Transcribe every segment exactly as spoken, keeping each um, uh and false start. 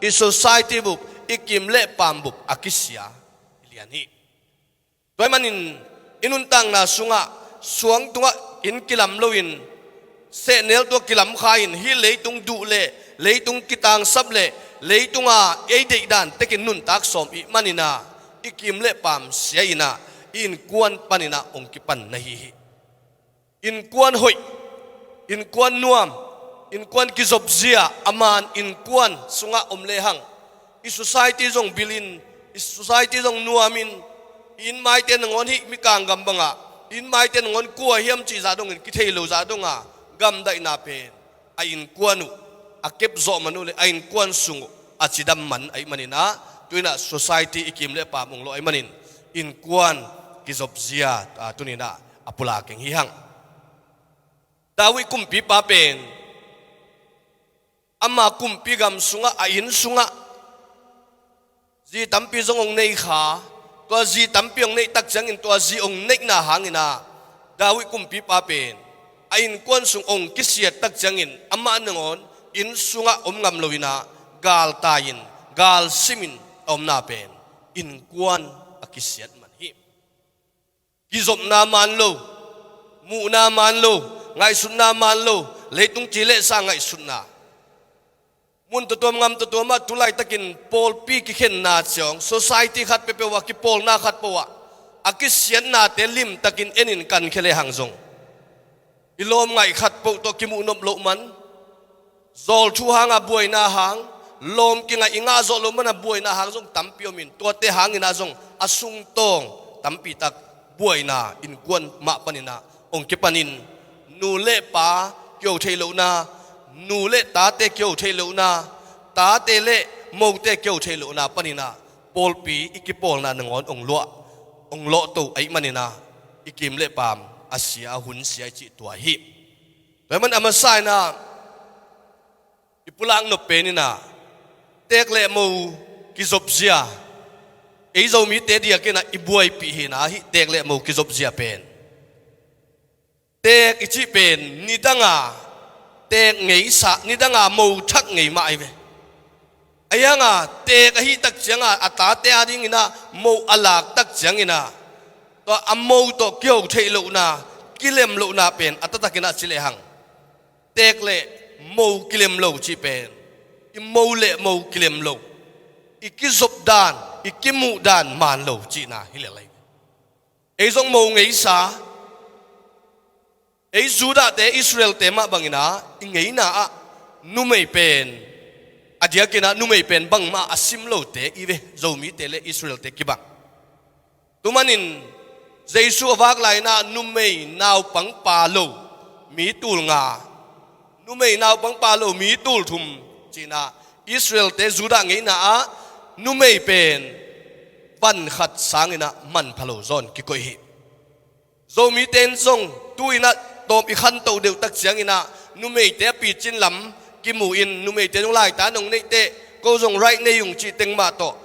i society bup, i kim le paam bup a kisia i lian hi. Tua ahih manin i nuntakna sungah suang tungah in kilam loin, sehnel tungah kilam kha-in, hih leitung duh le leitung kitangsap le leitunga ei deihdan tekin nuntak sawm i hih maninah i kim le paam sia inah i innkuan paninah hong kipan na hi hi. Innkuan hoih, innkuan nuam, innkuan kizopzia, a man innkuan sungah om lehang, i society zong bilin, i society zong nuamin, i innmaite nangawn hih mikang gam bangah, i innmaite nangawn kua hiam cih zah dongin kithei lo zah donga, gamdaihna pen a innkuan uh a kepzawh man uh le a innkuan sung uh a cidam man ahih maninah, tuinah society i kim le paam hong lawh ahih manin innkuan kizopzia, a, tuninah a pulak keng hi hang. David kumpipa pen ama kumpi gam sungah, a inn sungah zi tampi zong hong nei kha. Tua zi tampi hong neih tak ciangin tua zi hong neihna hanginah David kumpipa pen a innkuan sung hong kisiat tak ciangin amah nangawn inn sungah om ngam loinah galtai-in, galsimin a omna pen innkuan a kisiat man hi. Kizopna man lo, muhna man lo, ngaihsutna man lo, leitung ci le sa ngaihsutna. Mun tuatuam, ngam tuatuam ah tu laitakin pawlpi kikhenna ciang, society khat peuhpeuh ah, kipawlna khat peuh ah a kisiatnate limtakin enin kankhia lehang zong, i lawm ngaih khat peuh tawh kimuh nop loh man, zawl thu hanga buaina hang, lawm kingaih i ngah zawh loh mana buaina hang zong tampi omin, tuate hanginah zong a sungtawng tampitak buaina innkuan mah paninah hong kipanin, nu le pa kiho theih lohna, nu le tate kiho theih lohna, tate le mote kiho theih lohna paninah pawlpi i kipawlna nangawn hong luah, hong lawhto ahih maninah i kim le paam a sia, a hun sia i cih tua hi. Tua ahih man a masa inah i pulak nop pen inah teek le mo kizopzia, ei Zomite diakinah i buaipih hinah hih teek le mo kizopzia pen. Teek i cih pen nidanga teek ngeisa, nidanga mo thak ngei mah ahi ve. Ahi hanga teek ahih tak cianga a tate adinginah mo a lak tak cianginah tua a mo tawh kiho theih lohna, kilem lohna pen a taktakinah ci lehang, teek le mo kilem lo cih pen i mo le mo kilem lo, i kizop dan, i kimuh dan man lo cihna hi lel ahi. Ei zong mo ngeisa, ei Judahte, Israelte mah banginah i ngeina ah numei pen, a diakinah numei pen bangmah a sim lote i ve, Zomite le Israelte kibang. Tumanin Jesu a vak lai-inah numei naupangpa lo mi tul nga, numei naupangpa lo mi tul thum cinah Israelte Judah ngeina ah numei pen van khat sanginah manpha lo zawn kikoih hi. Zomite in zong tu-inah tawm i khantoh deuh tak cianginah numeite a picin lam kimu in, numeite zong laitan hong neihteh, ko zong right nei ung cih teng mah tawh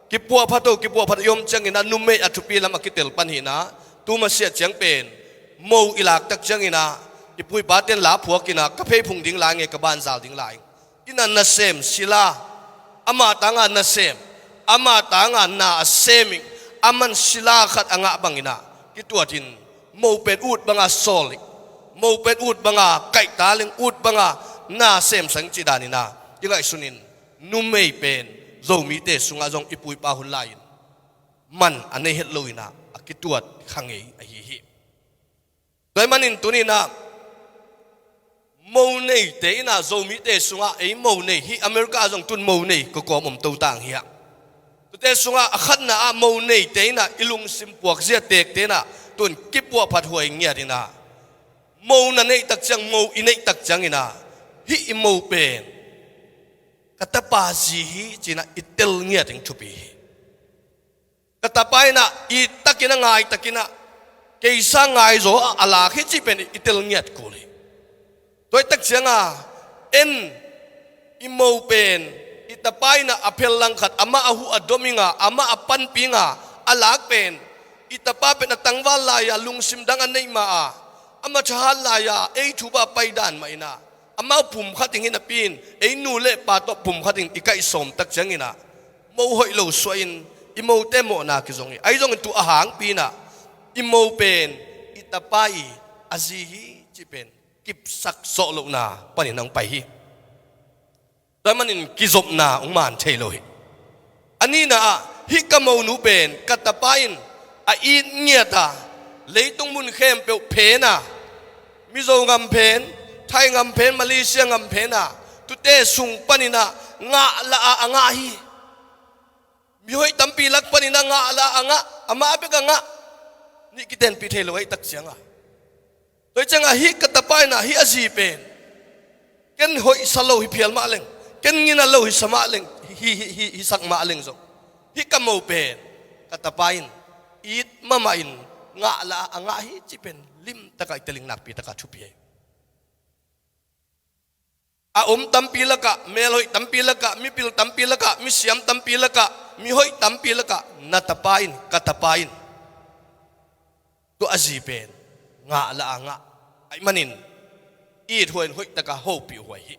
kipuahphat oh, kipuahphat i om cianginah numei a thupi lam a kitel pan hinah, tu masiah ciang pen mo i lak tak cianginah i pu i pate'n la phuakinah ka pheiphung ding lai nge, ka banzal ding lai. Inah nasem sila, amah tanga nasem, amah tanga na a sem ing, aman sila khat a ngah banginah kituatin mo pen ut banga sawl ing, mo pen ut banga kaihtal ing, ut banga na semsak ing cih daninah kingaihsunin, numei pen Zomite sungah zong i pu i pa hun lai-in man a nei het loinah a kituat kha ngei ahi hi. Tua ahih manin tuninah mo neite inah Zomite sungah ei mo nei, hih America ah zong tun mo nei kawkawm om totang hiah. Tuate sungah a khatna ah mo neite inah i lungsim puakzia teekte inah tun kipuahphat huai ngiat inah, mo na neih tak ciang, mo i neih tak cianginah hih i mo pen ka tapa zi hi cinah i tel ngiat ding thupi hi. Ka tapa inah i takinah, ngai takinah, keisa ngai zaw a lak hi cih pen i tel ngiat kul hi. Tua hi tak cianga en i mo pen i tapa inah a phel langkhat amah a huh a dom inga, amah a panpi inga, a lak pen i tapa pen a tangval lai-a lungsim dang a neih ma-a, amah thahat lai-a ei thupha a pai dan mah inah Amau pum khat in hi napi in, ei nu le pa tawh pum khat in i kaihsawm tak ciangin ah, mo hoih lo suahin i mote mawhna kizong hi. Ahi zongin tu a hangpi in ah, i mo pen i tapa i a zi hi cih pen kipsak zawh lohna panin hong pai hi. Tua manin kizopna hong man thei lo hi. A nihna ah, hih ka monu pen ka tapa in a it ngiat a, leitung mun khempeuh phen a, Mizo ngam phen, Thai ngam phen, Malaysia ngam phen a, tute sung panin ah ngah lah a a ngah hi. Mihoih tampi lak panin ah ngah lah a a ngah, amah bek a ngah. Nih kitenpih thei lo ahih tak ciang a, tua ciang a hih ka tapa in ah hih a zi pen ken hoihsa lo hi phial mah leng, ken ngina lo hi sa mah leng, hi, hi, hi, hi sak mah leng zong, hih ka mo pen ka tapa in it mahmah in ngah lah a a ngah hi cih pen limtak a i telin nakpi tak a thupi hi. A om tampi lak ah, melhoih tampi lak ah, mipil tampi lak ah, misiam tampi lak ah, mihoih tampi lak ah, na tapa in, ka tapa in tua a zi pen ngah lah a ngah ahih manin, it huai in hoih tak a hopih huai hi.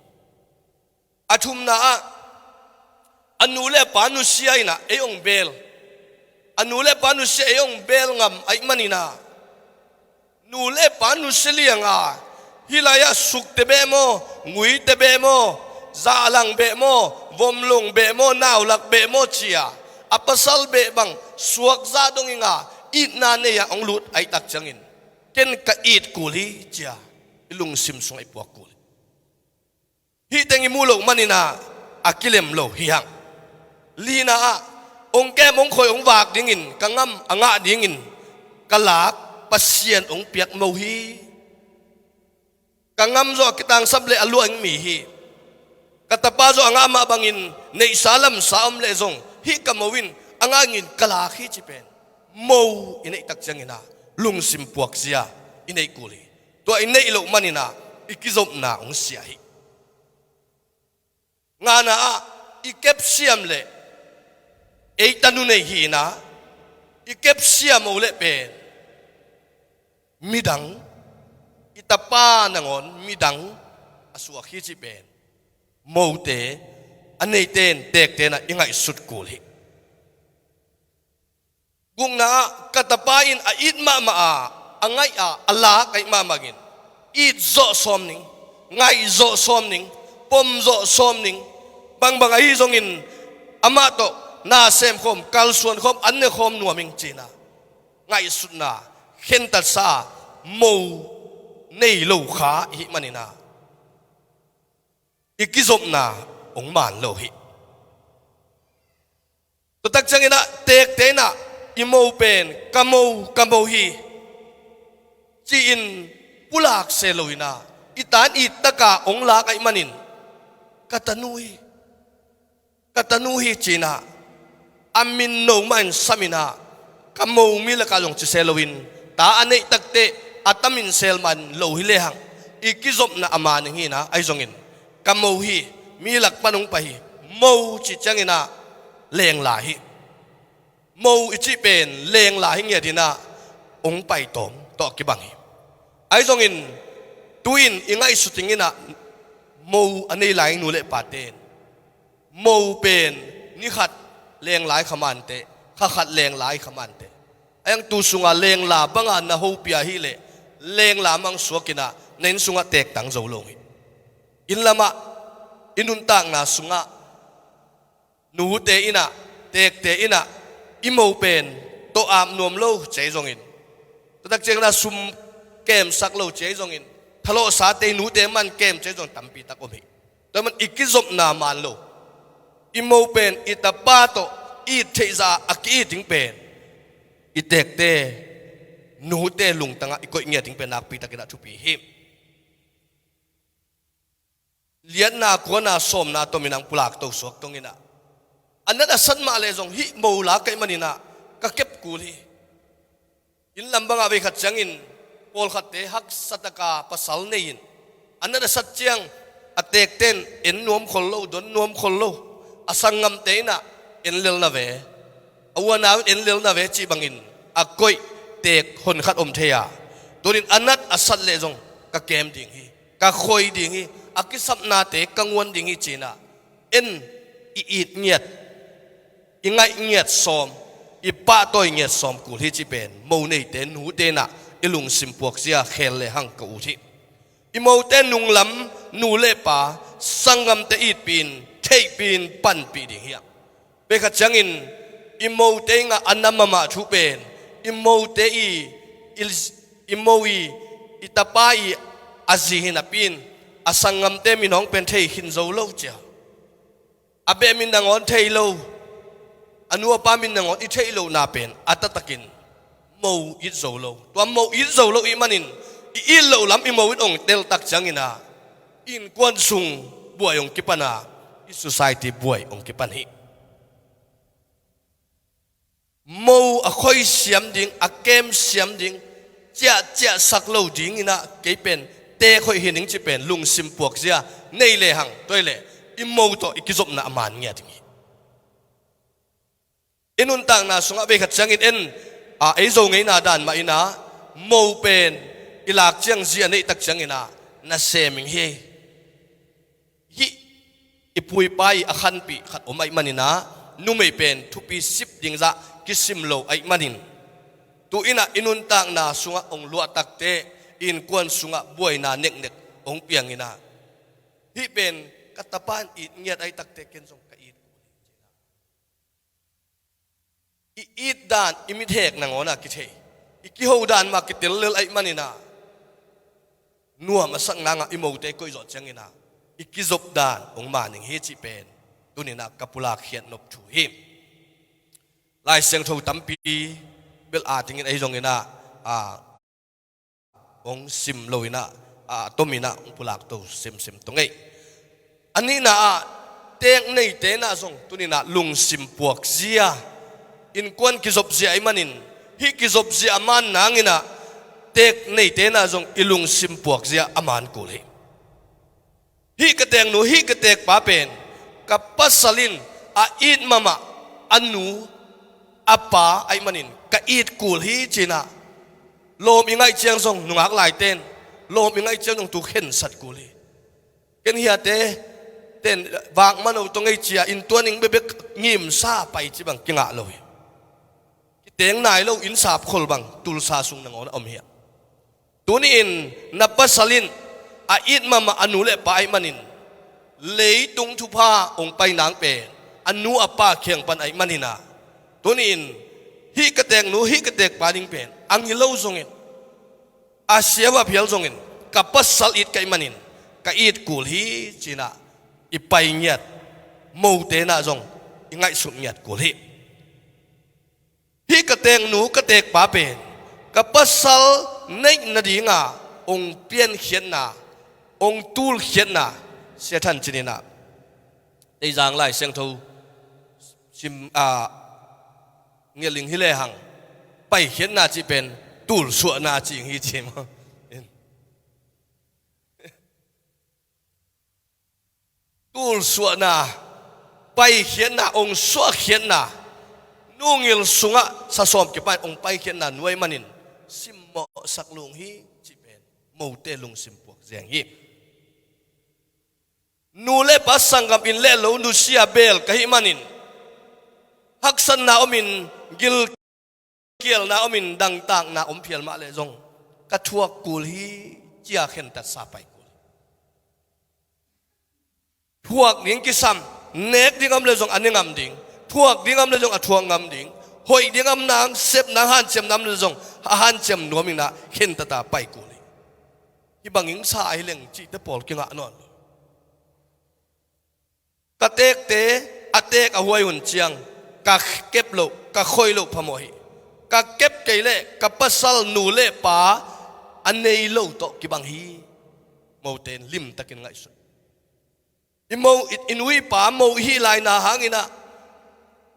A thumna ah, a nu le a pa nusia in ah ei hong bel, a nu le a pa nusia ei hong bel ngam ahih manin ah, nu le pa nusia liang a, hih lai ah sukte beh maw, nguite beh maw, zahlang beh maw, vomlong beh maw, naulak beh maw ci a, a pasal beh bang suakzah dong in ah, itna nei ah hong lut ahih tak ciangin, ken ka it kul hi ci a, i lungsim sungah i puak kul hi. Hih teng i muh loh manin ah a kilem lo hi hang. Lina ah, hong kem, hong khoi, hong vak dingin ka ngam a ngah dingin ka lak Pasian hong piak mo hi. Ka ngam zawh a kitangsap leh a luah in mi hi. Ka tapa zawh a ngah mah bangin neihsa lamsa om leh zong, hih ka mo in a ngah dingin ka lak hi cih pen mo i neih tak ciangin ah lungsim puakzia i neih kul hi. Tua i neih loh manin ah i kizopna hong sia hi. Ngana ah, i kepsiam leh ei tanu nei hi in ah, i kepsiam o leh pen midang, i tapa nangawn midang a suak hi cih pen mote, a neite in, tekte in ah i ngaihsut kul hi. Gukna ah, ka tapa in a it mahmah a, a ngaih a, a lak ahih mahmah in, it zawh sawm ning, ngaih zawh sawm ning, pom zawh sawm ning, bangbang ahi zongin amah tawh na sem khawm, kalsuan khawm, an ne khawm nuam ing ci in ah ngaihsutna khentatsa a, mo nei lo kha i hih manin ah i kizopna hong man lo hi. Tua tak ciangin ah tekte in ah i mo pen ka mo, ka mo hi ci-in pulak se lo in ah, i ta in it tak a hong lak ahih manin ka tanu hi, ka tanu hi ci in ah, a min no mah in sam in ah, ka mo mi lak ah zong ci se lo in, ta a neih tak teh a ta min sel man lo hi lehang, i kizopna a man ning hi in ah, ahi zongin ka mo hi, mi lak pan hong pai hi, mo cih ciangin ah lengla hi. Mo i cih pen lengla hi ngiat in ah, hong pai tawm tawh a kibang hi. Ahi zongin tu-in i ngaihsut ding in ah, mo a nei lai nu le pate in mo pen ni khat lengla hi kha mah inteh, kha khat lengla hi kha mah inteh. Ahi hang tu sungah lengla banga na hopih ahih leh, lengla mang suak in ah na inn sungah teek tang zo lo hi. Inn lamah, i nuntakna sungah nute in ah, tekte in ah i mo pen tawh ap nuam lo ci ahi zongin, tua tak ciangin ah sum kemsak lo ci ahi zongin, thalawhsate i nute man kem ci ahi zongin tampi tak om hi. Tua man i kizopna man lo. I mo pen i tapa tawh it theih zah a ki-it ding pen i tekte, nute lungtang ah i koih ngiat ding pen nakpi takin ah thupi hi. Liatna kuana sawmna tomin hong pulak to suak tong in ah, a nat a sat mah leh zong hih mo lak ahih manin ah ka kep kul hi. Inn lam bangah vei khat ciangin pawlkhatte haksa taka pasal nei in, a nat a sat ciang a tekte in en nuam khol lo, don nuam khol lo, a sanggamte in ah en lel na ve, a u a nau in en lel na ve cih bangin a koih teek hon khat om thei a, tuni-in a nat a sat leh zong ka kem ding hi, ka khoi ding hi, a kisapnate ka nguan ding hi ci-in ah, en, i it ngiat, i ngaih ngiat sawm, i pahtawi ngiat sawm kul hi cih pen mo neite, nute in ah i lungsim puakzia khel le hang ka ut hi. I mote nunglam nu le pa, sanggamte itpih in, theihpih in panpih ding hi hang. Pei khat ciangin i mote in ah a na mahmah thu pen, i mote i, i, i mo i, i tapa i a zi hi napi in, a sanggamte min hong pen thei khin zo lo cia. A beh min nangawn thei lo, a nu a pa min nangawn i theih lohna pen a taktakin mo it zo lo. Tua mo it zo lo ih manin, i it loh lam i mo in hong teltak ciangin ah, i innkuan sung buai hong kipan a, i society buai hong kipan hi. Mo a khoi siam ding, a kem siam ding, ciahciahsak lo dingin ah kei pen teek hoih hi ning cih pen lungsim puakzia nei le hang, tua hi leh i mo tawh i kizopna a man ngiat ding hi. I nuntakna sungah vei khat ciangin en, a, ei Zo ngeina dan mah in ah, mo pen i lak ciang zi a neih tak ciangin ah na sem ing hi. Hih i pu i pa i a khanpih khat om ahih manin ah, numei pen thupi sip ding zah kisim lo ahih manin, tu-in ah i nuntakna sungah hong luah takteh, i innkuan sungah buaina neknek hong piang in ah, hih pen ka tapa in it ngiat ahih takteh ken zong ka it. I it dan i mithek nangawn ah kithei, i kiho dan mah kiteltel ahih manin ah, nuam a sak nangah i mote koih zawh ciangin ah i kizop dan hong man ing hi cih pen tuni-in ah ka pulak khiat nop thu hi. Lai Siangtho tampi bel a dingin ahi zongin ah, a, hong sim lo in ah, a, tom in ah hong pulak to semsem tawh ngei. A nihna ah, teek neite in ah zong tuni-in ah lungsim puakzia, innkuan kizopzia ahih manin, hih kizopzia a man nangin ah, teek neite in ah zong i lungsim puakzia a man kul hi. Hih ka teeknu, hih ka teekpa pen, ka pasal in a it mahmah a nu a pa ahih manin ka it kul hi ci-in ah, lawm i ngaih ciang zong nungak laite in, lawm i ngaih ciang zong tu khensat kul hi. Ken hiate ten vak mano tawh ngei ci-a inntuan ing bekbek ngimsa pai cih bang kingah lo hi. Kiteng nai lo inn sapkhol bang Tulsa sung nangawn a om hi. Tuni-in na pasal in a it mahmah a nu le pa ahih manin, leitung thupha hong pai nang pen a nu a pa kiang pan ahih manin ah, tuni-in hih ka teeknu, hih ka teekpa ding pen a ngilo zongin, a siava phial zongin, ka pasal it ka hih manin ka it kul hi ci-in ah i pai ngiat, mote in ah zong i ngaihsut ngiat kul hi. Hih ka teeknu, ka teekpa pen ka pasal neih nadinga hong piankhiatna, hong tulkhiatna, Sia Than Cin in ah, Teizang Lai Siangtho sim, a, ngelh ing hi lehang, paikhiatna cih pen tulsuahna cih ing hi ci maw. Tulsuahna, paikhiatna, hong suahkhiatna, nungil sungah sa sawm kipan hong paikhiatna nuai manin simmawhsak lung hi cih pen mote lungsim puak ziang hi. Nu le pa sanggam inn le lo nusia beel ka hih manin, haksatna omin, gilkialna omin, dangtakna om phial mah leh zong ka thuak kul hi, ci-a khentatsa pai kul hi. Thuak ding kisam, nek ding om leh zong a ne ngam ding, thuak ding om leh zong a thuak ngam ding, hoih ding om nang, sep nang, hanciam nang om leh zong a hanciam nuam in ah khentata pai kul hi. Hih bangin sa ahi leng cihte pawl kingah nawn lo. Ka teekte a teek a huai hun ciang ka kep loh, ka khoih loh phamawh hi. Ka kep kei leh ka pasal nu le pa a nei lo tawh kibang hi. Mote in limtakin ngaihsun. I mo, i, i nu i pa mo i hih laina hangin ah,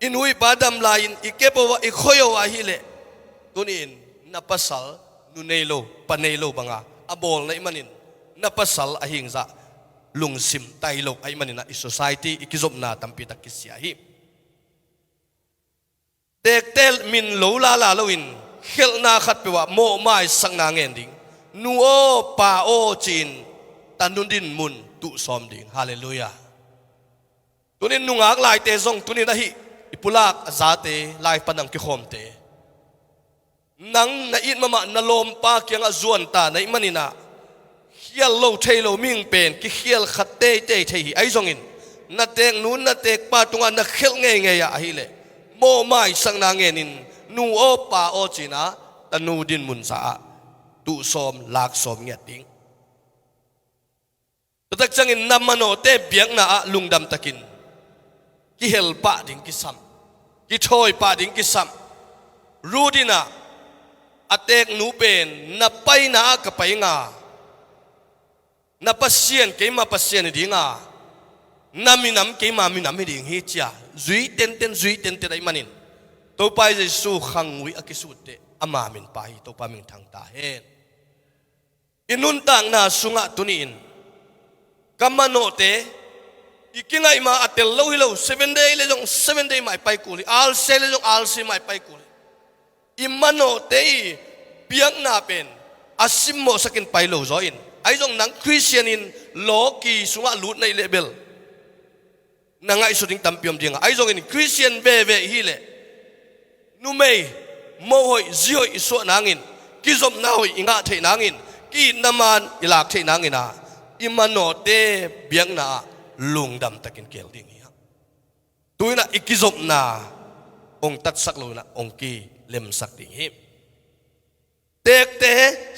i nu i pa dam lai-in i kep uh a, i khoih uh ahih leh, tuni-in na pasal nu nei lo, pa nei lo banga a bawl na hih manin, na pasal a hing zah lungsim tai lo ahih manin ah i society, i kizopna tampi tak kisia hi. Teekte min lo lala loin khelhna khatpeuh ah mawhmaisakna ngen ding. Nu aw, pa aw ci-in tanu dinmun, tuh sawm ding. Halleluiah. Tunin nungak laite zong tunin ahi i pulak a zate lai pan ang kikhawmte, nang na it mahmah na lawmpa kiangah zuan ta na ih maninah khial lo thei lo mihing pen kikhial khat teitei thei hi. Ahi zongin na teknu na tekpa tungah na khelh ngeingei ah ahileh mawh maisakna ngenin nu aw pa aw cinah tanu dinmun za-ah tuh sawm lak sawm ngiat ding. Tuatak ciangin na manawhte biakna ah lungdam takin kihel pah ding kisam, kithawi pah ding kisam. Ruth inah a teknu pen na paina ah ka pai nga, na Pasian keima Pasian hi dinga, na minam keima minam hi ding hi cia zui tenten zui tenten ahi manin Topa Jesu khangui a kisuutteh ama min pa hi. Topa ming thang ta hen. I nuntakna sungah tuni-in ka manawhte i kingaih ma a tel lo hi lo, seven day le zong seven day mah i pai kul hi, alse le zong alse mah i pai kul hi. I manawhte i biakna pen a simmawhsakin pai lo zaw in, ahi zong nang Khristian in lawki sungah lut na ih leh bel na ngaihsut ding tampi om dinga, ahi zongin Khristian veve i hileh numei mohoih zihoih i suah nangin, kizopna hoih i ngah theih nangin, ki-itna man i lak theih nangin ah i manawhte biakna ah lungdam takin kel ding hi hang. Tuinah i kizopna hong tatsak loinah hong kilemsak ding hi. Tekte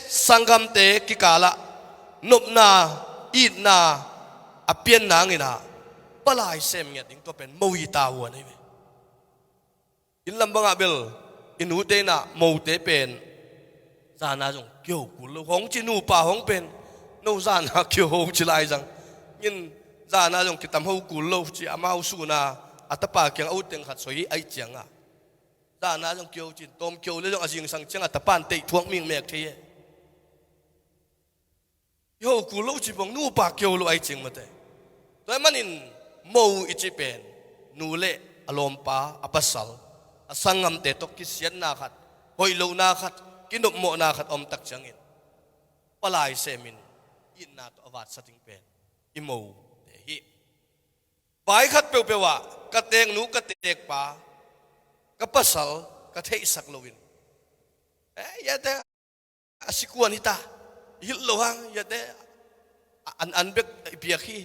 sanggamte kikalah nopna itna a pian nanginah palai sem ngiat ding tua pen mo hi ta huan ahi ve. Inn lam bangah bel i nute inah mote pen zana zong kiho kul lo hong ci, nupa hong pen no zana kiho hong ci lai zang in, zana zong kitam ho kul lo ci, amau suna a tapa kiang a utteng khat soi ahi cianga zana zong kiho cin tawm kiho le zong a zingsang cianga tapan teih thuak ming mek thei e. Kiho kul lo ci pong nupa kiho lo ahi cing mate. Tua manin mo i ci pen nu le a lawmpa a pasal a sanggamte tawh kisiatna khat, hoih lohna khat, kinopmawhna khat a om tak ciangin palai semin itna tawh a vatsa ding pen i mote hi. Vai khat peuhpeuh ah ka teknu ka tekpa ka pasal ka theihsak loin, eh, iate a sikuan hita, i hilh lo hang iate an an bek i piak hi.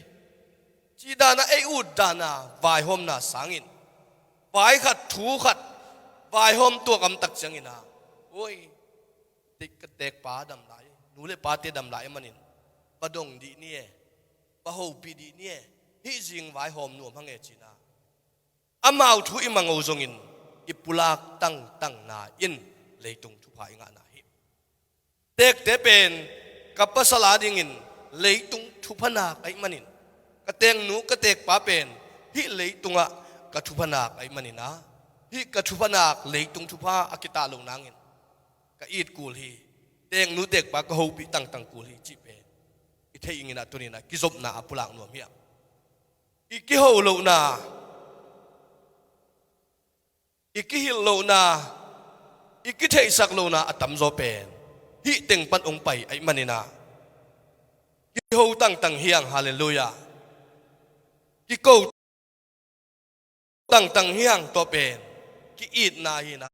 Ci dana ei ut dana vaihawmna sangin vai khat thu khat vaihawm tuak am tak ciangina, oi, ka tekpa dam lai, nu le pate dam lai manin va dong dih ni e, va hopih dih ni e, hih zing vaihawm nuam hang e cina. Amau thu i mangho zongin i pulak tangtangna in leitung thupha i ngahna hi. Tekte pen ka pasal adingin leitung thuphanak ahi manin, ka teknu ka tekpa pen hih leitungah ka thuphanak ahi manina, hih ka thuphanak leitung thupha a kitah lo nangin ka it kul hi, teknu tekpa ka hopih tangtang kul hi cih pen i theih inginah tuninah kizopna a pulak nuam hiam? I kiho lohna, i kihilh lohna, i kitheihsak lohna a tamzaw pen hih teng pan hong pai ahi manina, kiho tangtang hiang, halleluiah, kiko tangtang hiang tua pen ki-itna hina,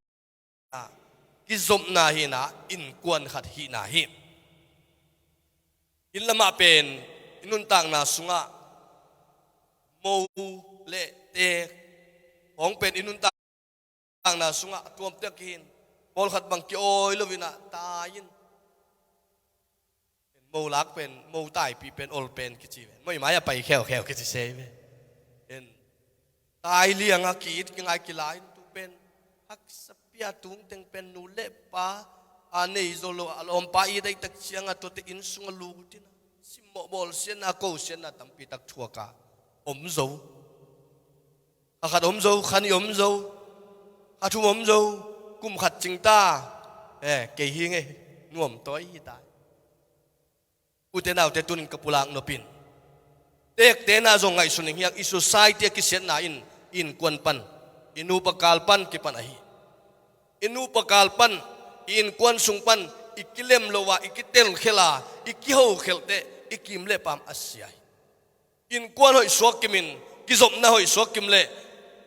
kizopna hina, innkuan khat hihna hi. Inn lamah pen i nuntakna sungah mo le te hong pen i nuntakna sungah a tuamtek hin pawlkhat bang ki-awi loinah tai in, mo lak pen, mo taipi pen ol pen kici ve, mo i mai a pai kheukheu kici sei ve. En tai lianga ki-it kingai kila in tu pen haksa pia tungteng pen nu le pa a nei zo lo a lawmpa i daitak cianga tuate inn sunga lutin simmawh bawlsiatna kosiatna tampitak thuaka om zo. Kha khat om zo, kha nih om zo, kha thum om zo, kum khat cingta. Eh, kei hi ngei, nuam tawi hi tai. Ute naute tunin ka pulak nopin, tekte na zong ngaihsun ing hiang, i society a kisiatna in i innkuan pan, i nupa kal pan kipan ahi. I nupa kal pan, i innkuan sung pan i kilem lo a, i kitelkhel a, i kihokhelh teh i kim le pam a sia hi. Innkuan hoih suak kimin, kizopna hoih suak kim leh,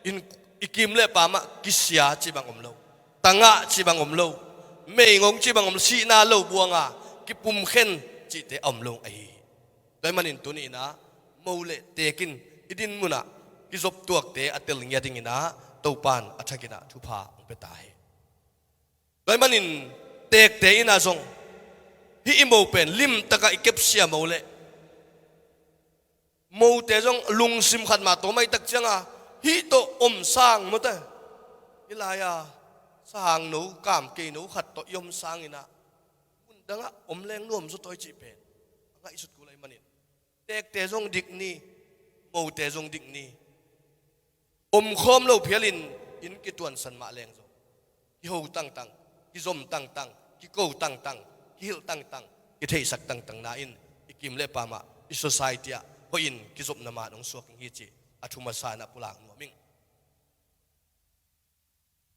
inn, i kim leh pamah kisia cih bang om lo. Tangah cih bang om lo. Meingong cih bang om lo, sihna lo buanga kipumkhen cihte a om lo ahi hi. Tua ahih manin tuni inah mo le teek in i din munah kizop tuakte a tel ngiat ding inah Topan a thak inah thupha hong pia ta hi. Tua ahih manin teekte inah zong hih i mo pen limtakah i kepsia mo leh mote zong lungsim khat mah tawh maitak cianga hih tawh om sang mawte. Hih lai-a sahang no, kam kei no khat tawh i om sang inah mun dangah om leng nuam zaw tawi cih pen a ngaihsut kul ahih manin teekte zong dik ni, mote zong dik ni. Omkhawm lo phialin inn kituansan mah leng zong kiho tangtang, kizom tangtang, kiko tangtang, kihilh tangtang, kitheihsak tangtang na-in i kim le pamah i society ah hoihin kizopna man hong suak ing hi cih a thu masa inah pulak nuam ing.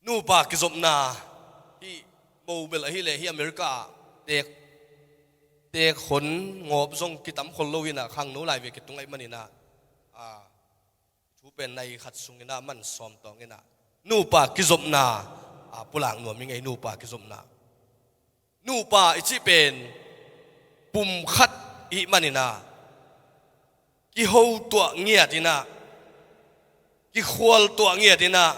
Nupa kizopna hih mo bel ahih leh hih America ah teek, teek hon ngawp zong kitam khol lo inah khangno lai ve kitung ahih maninah, a, thu pen nai khat sung inah man sawm tawng inah nupa kizopna, a, pulak nuam ing ei. Nupa kizopna, nupa i cih pen pum khat i hih maninah kiho tuah ngiat inah, kikhual tuah ngiat inah,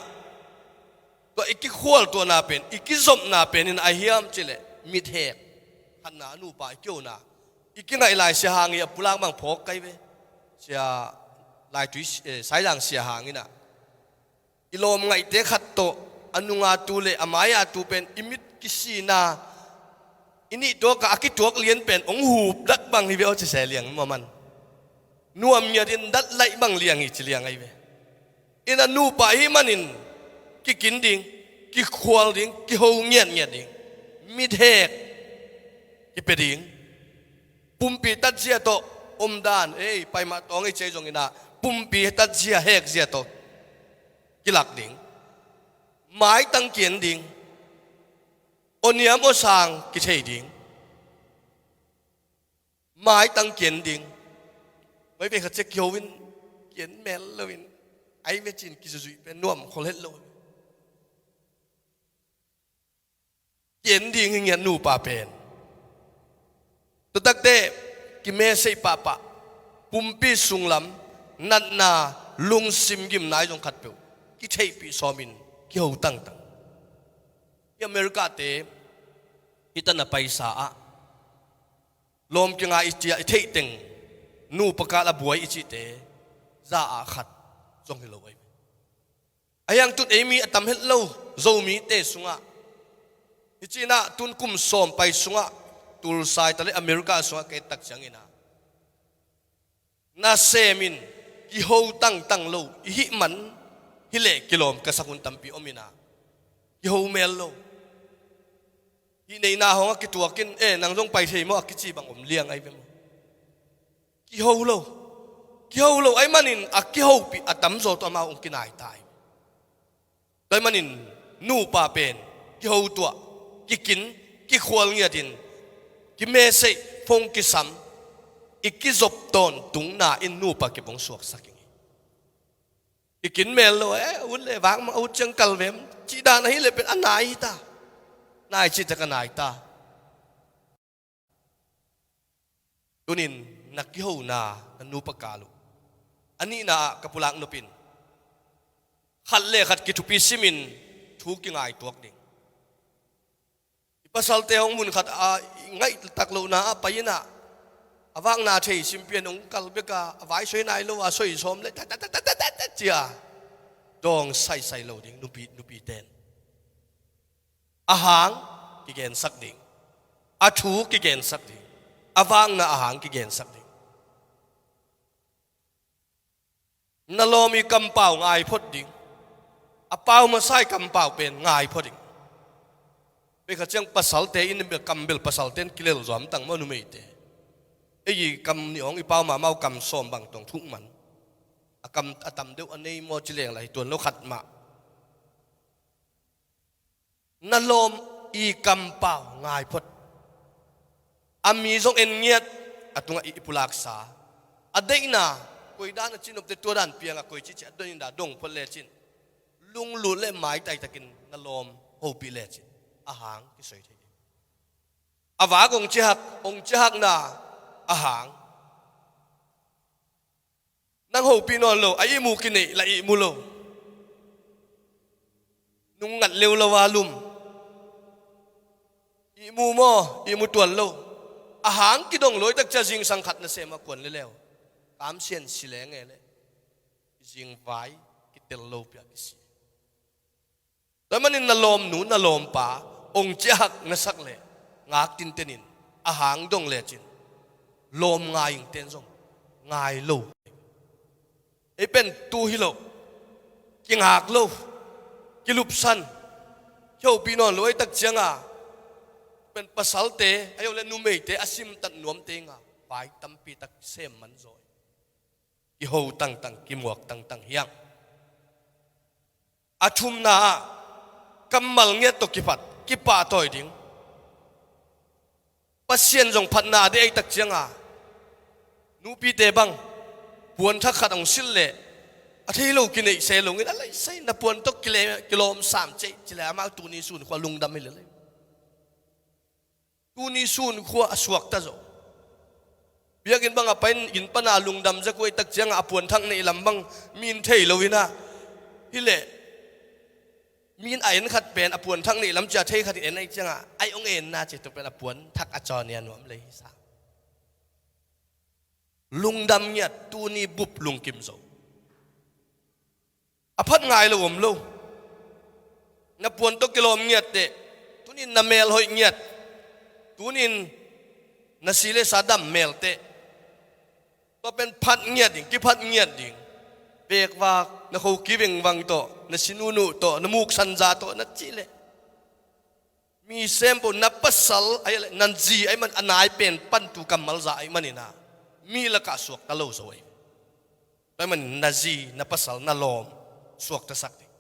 tua i kikhual tuahna pen, i kizopna pen in a hiam cih leh mithek khatna, nupa i kihona i kingaih lai Sia Hang i a pulak bang phawk kai ve. Sia Laitui, eh, Saizang Sia Hang inah i lawm ngaihte khat tawh a nunga tu le a mai-a tu pen i mit kisina, i nih tuakah a kituak lian pen hong hup dat bang hi ve aw ci se liang maw man. Nuam ngiatin dat laih bang liang hi ci liang ahi ve. Inah nupa i hih manin kikin ding, kikhual ding, kiho ngiatngiat ding, mithek kipia ding. Pumpi tatzia tawh omdan, ei, paimah tawng ei cei zong inah pumpi tatzia hekzia tawh kilak ding. Maitang kian ding. Aw niam aw sang kithei ding. Maitang kian ding. Mai ve khat ciang kiho in kian mel loin ai ve cin kizuzuih pen nuam khol het lo. Kian ding hi ngiat nupa pen. Tua takte kimeseih pahpah, pumpi sunglam natna, lungsim gimna i zong khatpeuh kitheihpih sawmin kiho tangtang. Hih America-te hih tan a paisa ah lawm kinga i cih a i theih teng nupa kal a buai i cihte za ah khat zong hi lo ahi. A hiang tun ei mi a tam het lo, Zomite sungah. Hi cinah tun kum sawm pai sungah, Tulsa i ta le America sungah ka et tak cianginah nasemin kiho tangtang lo i hih man hi leh kilawm ka sak hun tampi om inah kiho mel lo. Hih neihna hong a kituakin, eh, nang zong pai thei maw a kici bang om liang ahi ve maw? Kiho lo. Kiho lo ahih manin a kihopih a tamzaw tawh amau hong kinai ta hi. Tua ahih manin nupa pen kiho tuah, kikin, kikhual ngiatin, kimeseih, phone kisam, i kizop tawntungna in nupa kip hong suaksak ing hi. I kin mel lo, eh, a ut le vak mang a ut ciang kal vem cih dan ahi le pen a nai hi ta. Nai cih tak a nai ta. Tunin na kihona na nupa kal uh a nihna ah ka pulak nopin khat le khat kithupi simin thu kingaituak ding. I pasalte hong mun khat a i ngaihtak lohna ah pai inah a vakna thei simpian hong kal bek a, a vai soi nai lo a soi sawm le ta ta ta ta ta ta cia dawng saisai lo ding nupi, nupiten. A hang kigensak ding, a thu kigensak ding, a vakna a hang kigensak ding. Na lawm i kampau ngai phot ding. A pau masa i kampau pen ngai phot ding. Pei kha ciang pasalte in bel kam bel pasalte in kilel zuam tang maw numeite. Ei i kam nih hong i pau mahmah uh kam sawm bang tawng thuk man. A kam a tam deuh a nei maw ci leng lah hi tuan lo khat mah. Na lawm i kampau ngai phot. A mi zong en ngiat, a tungah i, i pulaksa. A deihna, koi dan a cin nopte tua dan piang a koi cici a don in dah dong phot lecin, lunglut le maitai takin na lawm hopih lecin a hang kisoi thei ding. A vak ong ciahak, ong ciahakna a hang. Nang hopih nawn lo, a ihmu kineih la ihmu lo. Nung ngat leu lo a lum. Ihmu maw, ihmu tuan lo. A hang kidong lo i takcia zingsang khat na sem a kuan leleu. Kamsian si lenge le. Zingvai kitel lo pia kisi. Tua manin na lawmnu, na lawmpa, ong ciahak na sak le, ngak tintenin, a hang dong lecin, lawm ngai ingten zong, ngai lo. Ei pen tu hi lo, kingak lo, kilupsan, kihopih nawn lo, ei takcianga, pen pasalte, ahi lo le numeite, a simtat nuamte nga, vai tampi tak sem man zaw. Kiho tangtang, kimuak tangtang hiang. A thumna ah kammal ngiat tawh kipat, kipahtawi ding. Pasian zong phatna a deih ei takcianga, nupite bang puanthak khat hong silh leh a thei lo kineih se lungin a laisai na puan tawh kile-, kilawm sam cei ci le amau tuni sun khua lungdam hi lelei. Tuni sun khua a suakta zo. Biakinn bang a pain inn pana lungdam zak uh ei takcianga a puanthak neih lam bang min thei lo ina. Hi leh min a en khat pen a puanthak neih lam cia thei khat in en ei cianga ai ong enna ci tuk pen a puanthak a cawn ia nuam lei hi sa. Lungdam ngiat tuni bup lungkim zo. A phat ngai lo om lo. Na puan tawh kilawm ngiat teh. Tunin na mel hoih ngiat. Tunin na si le sa dam mel teh. Tua pen phat ngiat ding, kiphat ngiat ding. Bekvak, na khoki vengvang tawh, na sinunu tawh, na muksanza tawh, na cih leh. Mi sempo na pasal, ahi leh, na zi, ahi man, a nai pen pan tu kammal za, ahi manina. Mi lakah suakta lo zo, ahi. Ahi man, na zi, na pasal, na lawm, suakta sak ding.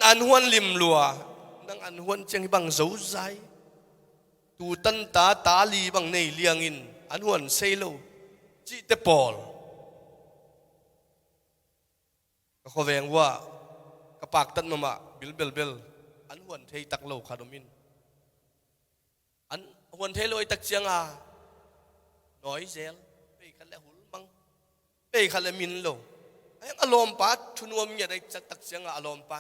Na an huan lim lua, nang an huan ciang hi bang zo zai. Tu tanta, ta li bang nei liangin, an huan sei lo. Cihte pawl. Ka khuaveng uah ka paktat mamah bilbelbel an huan thei tak lo khat om in. An huan thei lo ei takcianga nawi zel, pei khat le hul mang, pei khat le min lo. Ai a lawmpa thunuam ngiat ei takcianga a lawmpa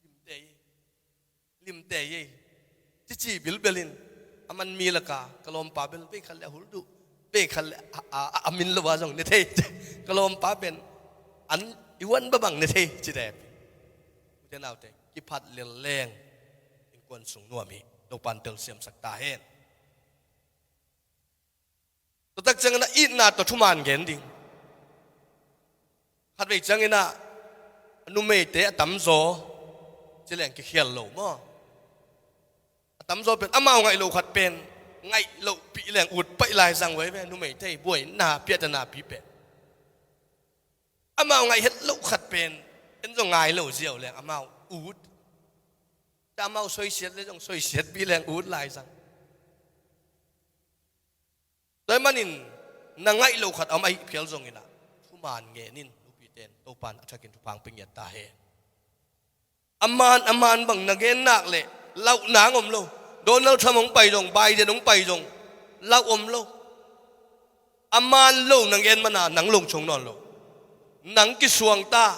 limte ei. Limte ei. Cici bilbelin a man mi laka ka lawmpa bel pei khat le a hul duh, pei khat le a, a, a, a min lo a zong ne thei. Ka lawmpa pen an i huan babang ne thei ci te. Ute naute kiphat lel leng innkuan sung nuam hi. Topan telsiamsak ta hen. Tua tak ciangin a itna tawh thuman gen ding. Khatvei ciangin a numeite a tamzaw ci leng kikhial lo maw? A tamzaw pen amau ngaih lo khat pen ngaih lohpih leng ut paih lai zang vai ve numeite buaina piahtana pi pen. Amau ngaih het lo khat pen en zong ngai lo ziau leng amau ut. Amau soisiat le zong soisiat pi leng ut lai zang. Tua manin na ngaih lo khat a om ahi phial zongin ah thuman ngenin nupiten Topan a thakin thupha pia ngiat ta hen. A man a man bang na gen nak leh lauh nang om lo. Donald Trump hong pai zong, Biden hong pai zong lauh om lo. A man lo na gen mana nang lungchung nawn lo. Nang kisuang ta,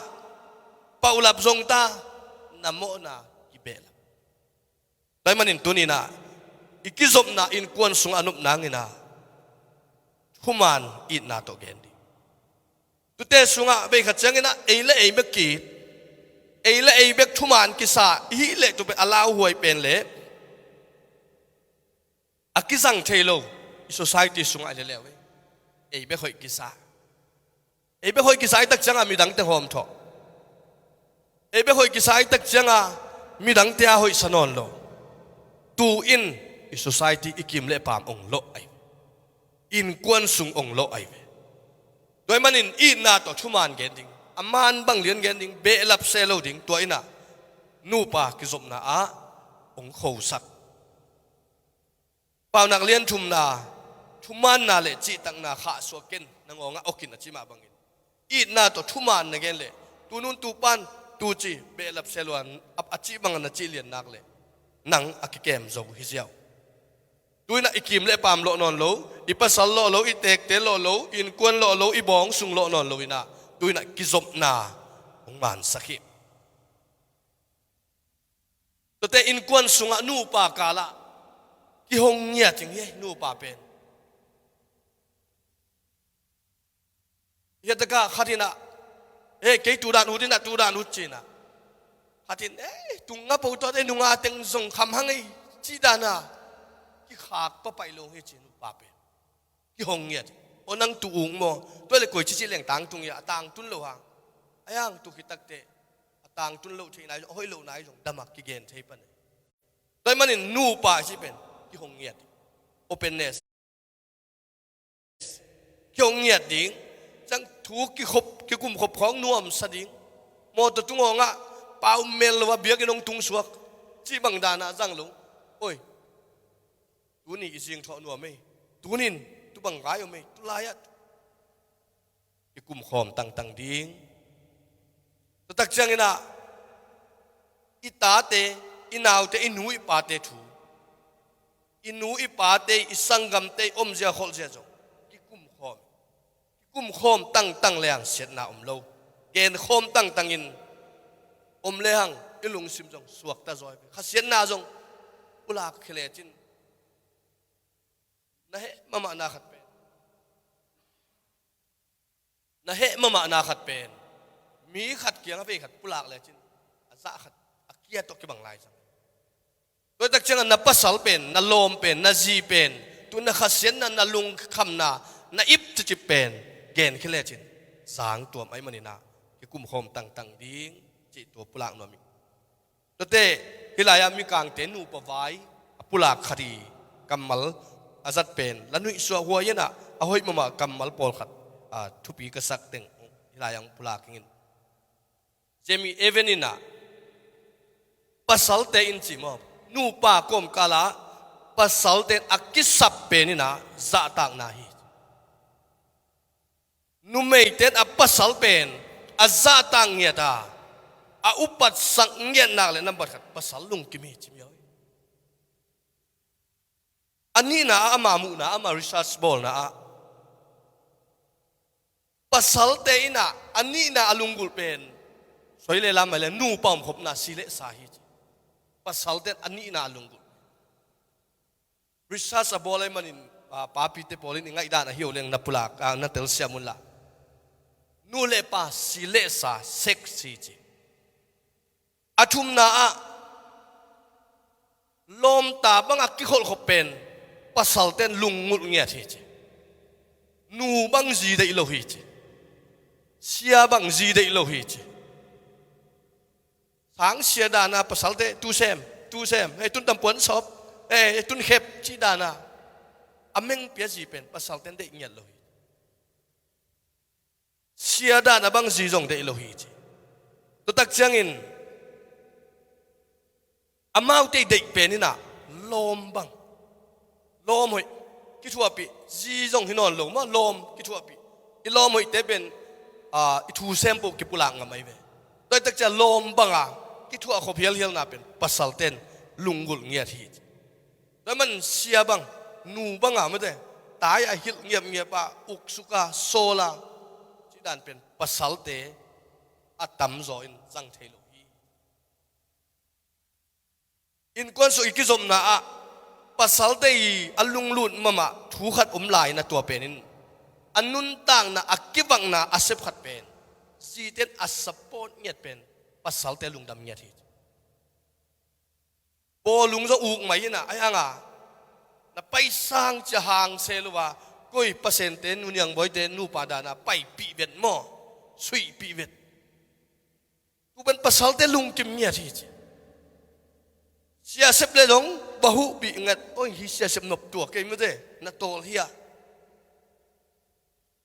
paulap zong ta, na mawhna kibehlap. Tua manin tuninah i kizopna innkuan sungah a nop nanginah thuman itna tawh gen ding. Tute sungah veikhat cianginah ei le ei bek ki, ei le ei bek thuman kisa i hih leh tupen a lauhuai pen le a kizang thei lo i society sungah i leleu ei bek hoih kisa. Ei bek hoih kisa i tak cianga midangte hawm thawh. Ei bek hoih kisa i tak cianga midangte a hoihsa nawn lo. Tu in i society i kim le paam ong lawh ahi ve. Innkuan sung ong lawh ahi ve. Tua manin itna tawh thuman gen ding. A man bang lian gen ding, behlap se lo ding, tua inah nupa kizopna ah ong khosak. Paunak lian thumna, thumaanna le cihtakna khahsuah ken nangawngah awkin a cih mah bangin, itna tawh thumaanna gen le tunun tupan tuci behlap se luan a cih bangin a cih liannak le nang a kikem zo hi ziau. Tuinah i kim le paam lawh nawn lo, i pasal lawh lo, i teekte lawh lo, i innkuan lawh lo, i bawng sung lawh nawn lo inah tuinah kizopna hong mansak hi. Tuate innkuan sungah nupa kalah kihong ngiat hi, nupa pen. Hiatakah khat inah, "He, kei tudan ut inah, tudan ut," cinah, khat in, "He, tunga po tuate nunga teng zong kham hang ei," cih dana kikhak papaih lo hi ci nupa pen. Kihong ngiat. "O nang tu ung maw? Tua le koi cici leng tangtung ia, a tangtun lo hang. A yang tu khitakte a tangtun lo thei nai zong, a hoih lo nai zong damak kigen thei pan ei." Tua manin nupa i cih pen kihong ngiat. Openness. Kihong ngiat ding. Ciang thu kikhop, kikumkhop khawng nuamsa ding. Mawtaw tungawngah pau mel lo a biakinn hong tungsuak cih bang dana zang lo. Oi, tuni i zingthawh nuam ei. Tunin tubang lai om ei. Tulaiah kikumkhawm tangtang ding. Tutak cianginah i tate, i naute, i nu i pate thu, i nu i pate, i sanggamte, i omzia kholhzia zong kikumkhawm. Kikumkhawm tangtang le hang siatna om lo. Genkhawm tangtangin om le hang i lungsim zong suakta zawi. Khasiatna zong pulak khia lecin na heh mahmahna khat pen, na heh mahmahna khat pen mi khat kiangah vei khat pulak lecin a zah khat a kia tawh kibang lai zang. Tuaitak ciangah na pasal pen, na lawm pen, na zi pen, tu na khasiatna, na lungkhamna, na ip cicip pen genkhia lecin zangtuam ahih maninah kikumkhawm tangtang ding cih tua pulak nuam ing. Tuate hih lai-ah mikangte nupa vai a pulak khat i kammal a zat pen la nuihsuah huai inah a hoih mahmah kammal pawlkhat, a, thupi ka sak teng hih lai-ah hong pulak ing. Jamie Evan inah pasalte in ci maw, nupa kawmkalah pasalte in a kisap pen inah zahtakna hi. Numeite in a pasal pen a zahtak ngiat a, a upatsak ngiat nak le nambat khat pasal lungkim hi ci miau hi. A nihna ah, ama muhna ah, ama research bawlna ah pasalte inah a nihna a lunggulh pen soi le lam mai le nupa omkhopna si le sa hi ci. Pasalte in a nihna a lunggulh research a bawl ahih manin, a, papite pawl in i ngaihdan ahi uh leng na pulak, a, na telsiam unla. Nu le pa si le sa, sex hi ci. A thumna ah lawmta bangah kikholhkhop pen pasalte in lunggulh ngiat hi ci. Nu bang zi deih lo hi ci. Sia bang zi deih lo hi ci. Sang sia dana pasalte tusem, tusem, ei tun tampuan sawp, ei tun khep cih dana a mengpi a zi pen pasalte in deih ngiat lo hi. Sia dana bang zi zong deih lo hi ci. Tutak ciangin amaute i deih pen inah lawm bang, lawm hoih kithuahpih, zi zong hi nawn lo mah lawm kithuahpih. I lawm hoihte pen, a, i thusem poh kipulak ngam ahi ve. Tuaitak ciah lawm banga kithuahkhop hialhialna pen pasalte in lunggulh ngiat hi. Tua man sia bang, nu banga mate, tai a hilh ngiapngiap a, uksuka, sawla cih dan pen pasalte a tamzaw in zang thei lo hi. Innkuan sung i kizopna ah pasalte i a lunglut mahmah thu khat om lai na, tua penin a nuntakna, a kivakna a sep khat pen zite in a support ngiat pen pasalte lungdam ngiat hi. Bawlung zaw uk mai inah, ai hanga na paisang cia hang se lo a, koi pasente, nuniang bawite nupa dana paipih vet maw, suihpih vet. Tu pen pasalte lungkim ngiat hi ci. Siasep le dong bahuhpih ngat, oi hi siasep nop tua kei mute na tawl hi a.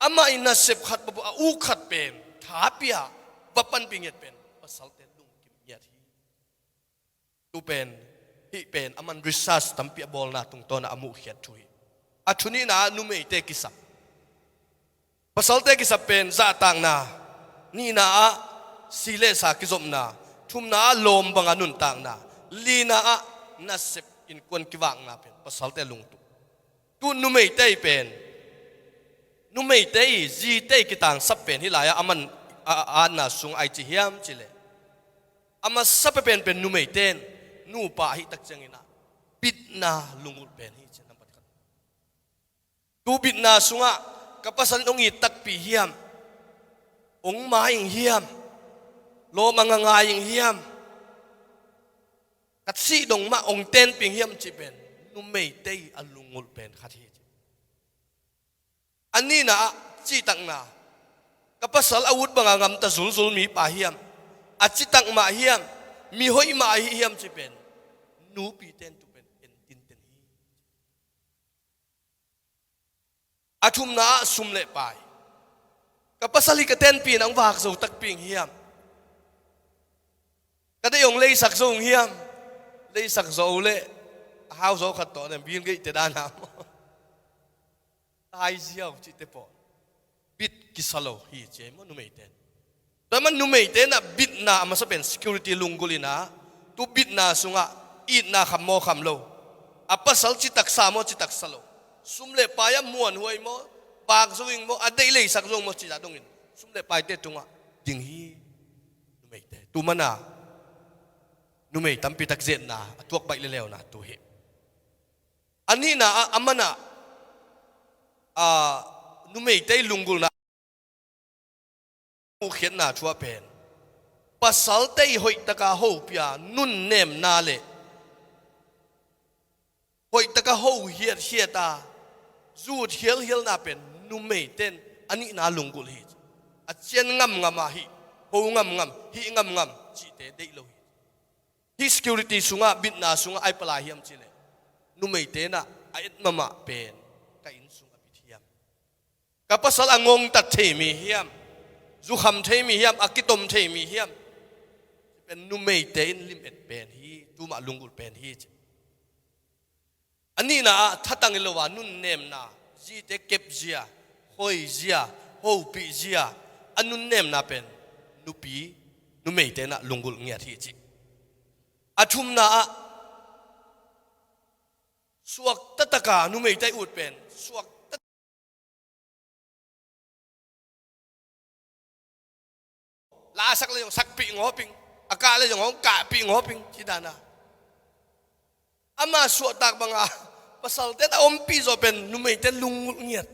Amah i nasep khat babu a uk khat pen thapi a va panpih ngiat pen pasalte lungkim ngiat hi. Tu pen, hih pen aman research tampi a bawlna tungtawn a a muhkhiat thu hi. A thu nihna ah numeite kisap. Pasalte kisap pen zahtakna, nihna ah si le sa kizopna, thumna ah lawm banga nuntakna, lina ah nasep innkuan kivakna pen pasalte lungtup. Tu numeite pen, numeite i zite i kitangsap pen hih lai-ah aman a, a, a atna sung ai ci hiam cileh, a masa pen pen numeite in nupa ahih tak ciangin ah bitna lunggulh pen hi ci nampat khat. Tu bitna sungah ka pasal in hong it takpi hiam, hong ma ing hiam, lawm a ngangai ing hiam, ka sih dong mah hong tenping hiam cih pen numeite i a lunggulh pen khat hi. A nihna ah citakna, ka pasal a ut banga gamta zulzul mipa hiam, a citak mah hiam, mihoih mah ahi hiam cih pen nupite in tu pen entinten hi. A thumna ah sum le pai. Ka pasal hi ka tenpi in hong vak zo takpi ing hiam? Ka deih hong leisak zo ing hiam? Leisak zo le a hau zo khat tawh nem Bill Gates te dan a maw? Tai ziau cihte pawl bit kisa lo hi ci ei maw numeite in. Tua man numeite in ah bitna a masa pen security lunggulh in ah, tu bitna sungah itna kham maw kham lo, a pasal citak sa maw citak sa lo, sum le pai ah muanhuai maw, vak zo ing maw, a deih leisak zo maw cih zah dongin sum le paite tungah ding hi numeite. Tu man ah numei tampi tak zetna a tuak baih leleuna tu hi. A nihna ah, a man ah, a, numeite i lunggulhna muhkhiatna thu ah pen pasalte i hoihtaka hopia nunnemna le hoihtaka ho hiathiata zut hialhialna pen numeite in a nihna lunggulh hi. A cian ngamngam ah hih, ho ngamngam, hih ngamngam cihte deih lo hi. Hih security sungah, bitna sungah ai palai hiam cileh, numeite in ah a et mahmah pen ka inn sung a bit hiam? Ka pasal a ngongtat thei mi hiam? Zukham thei mi hiam? A kitom thei mi hiam? Pen numeite in lim et pen hi, tu mah lunggulh pen hi ci. A nihna ah thatang hi lo a nunnemna, zite kepzia, hoizia, hopihzia, a nunnemna pen nupi, numeite in ah lunggulh ngiat hi ci. A thumna ah suakta taka numeite ut pen suakta la a sak le zong sakpih ngawping, a kah le zong hong kahpih ngawping ci dan a. Ama suahtak banga pasalte in a ompih zawh pen numeite lunggulh ngiat.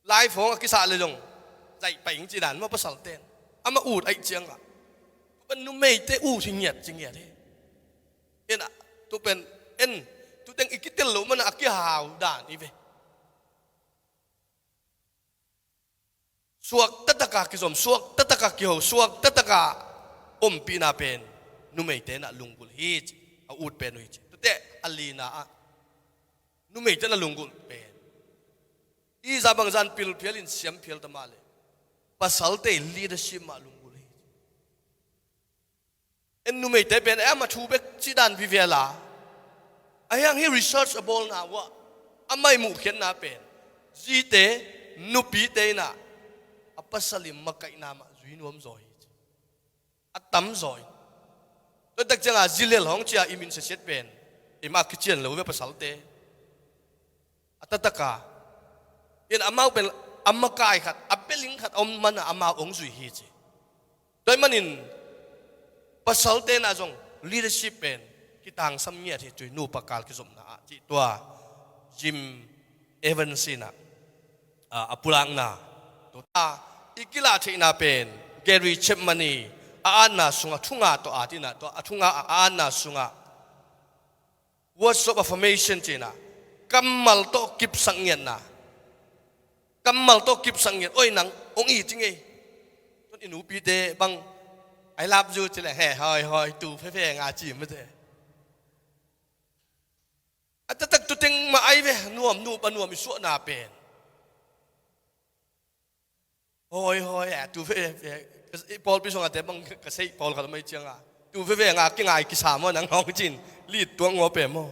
Live hong a kisah le zong zaih pai ing ci dan maw pasalte in. Ama ut aih ciangah tu pen numeite ut hi ngiat ci ngiat hi. Ina tu pen en, tu teng i kitel loh mana a kihau dan i ve. Suakta taka kizom, suakta taka kiho, suakta taka ompihna pen numeite in ah lunggulh hi ci, a ut pen uh hi ci. Tute a lina ah numeite in ah lunggulh pen i za bangzan pilphial in siamphial ta mah le pasalte leadership mah lunggulh hi ci. En numeite pen ama thu bek cih dan vivel a, a hiang hi research a bawlna uah a mai muhkhiatna pen zite, nupite in ah a pasal i makaihna mah zui nuam zaw hi ci. A tam zaw hi. Tua tak ciangah zilel hong cia i min sesiat pen i mah kician lo ve pasalte. A tataka in amau pen a makai khat, a beling khat a om mana amau hong zui hi ci. Tua ahih manin pasalte in ah zong leadership pen kitangsam ngiat hi, tui nupa kal kizopna ah cih tua Jim Evans in ah, a, a pulakna. Tua i kilah theihna pen Gary Chapman i a atna sungah thunga tawh at in ah, tua a thunga a atna sungah words of affirmation ci-in ah, kammal tawh kipsak ngiatna. Kammal tawh kipsak ngiat, oi nang hong it i ngei. Tun i nupite bang, "I love you," ci leh, "He, hoi, hoi, tu fefeng a," ci mate. A taktak tu teng mah ai ve, nuam, nupa nuam i suahna pen. Hoi, hoi, eh, tu fe, fe, i pawlpi sungah te bang ka sei pawlkhat om ahih ciangah, tu fe fe nga kingai kisa maw nang hong ci-in lit tuak ngaw pe maw?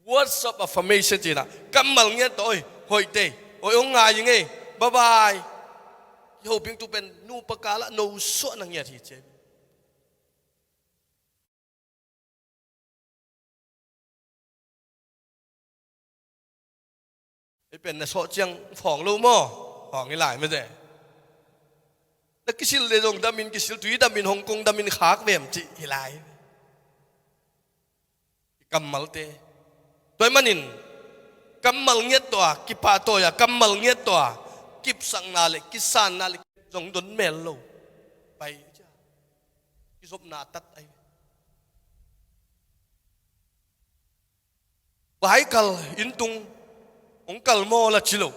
Words of affirmation ci-in ah, kammal ngiat tawh, oi, hoih tei, oi, hong ngai ing ei, bye bye. Kihopih tung pen nupa kal ah nosuahna ngiat hi ci. Ei pen na sawh ciang phawng lo maw? Phawng hi lai mate. Na kisil le zong damin kisil, tui damin, Hong Kong damin khak vem cih hi lai. I kammalte. Tua ahih manin kammal ngiat tawh a kipahtawi a, kammal ngiat tawh a kipsakna le kisanna le zong don mel lo. Pai cia, kizopna a tat ahi. Vai kal inn tung, hong kal maw la ci lo,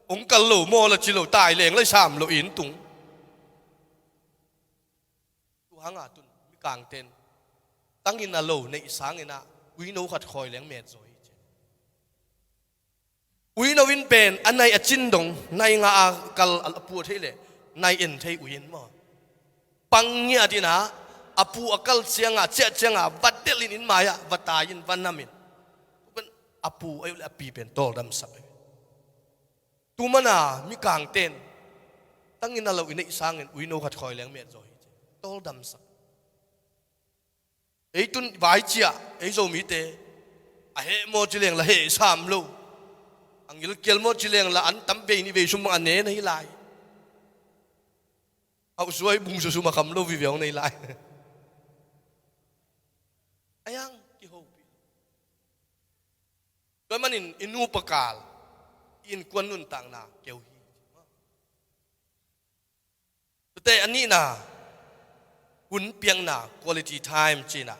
hong kal lo maw la ci lo, tai leng la i sam lo inn tung. Tua hanga tun mikangten tangin a lo neih sangin ah uino khat khawi leng met zaw hi ci. Uino in pen a nai a cin dong, nai nga a kal a pua thei le nai en thei ui in maw? Pang ngiat in ah, a pu a kal ciangah, ciah ciangah va delh in, inn mai-ah va tai in, va nam in. Pen a pu ahi uh le a pi pen tawldamsak ahi. Tu mana mikangten tangin a lo i neih sangin uino khat khawi leng met zaw hi ci. Tawldamsak. Ei tun vai ciah, ei Zomite a heh maw ci leng la heh sam lo. A ngilkial maw ci leng la an tam vei nih vei sum bang a ne na hi lai. Auh suai bung su sum a kham lo viviau na hi lai. A yang kihopih. Tua ahih manin i nupa kal, i innkuan nuntakna keu hi. Tuate a nihna, hun piakna, quality time ci-in ah,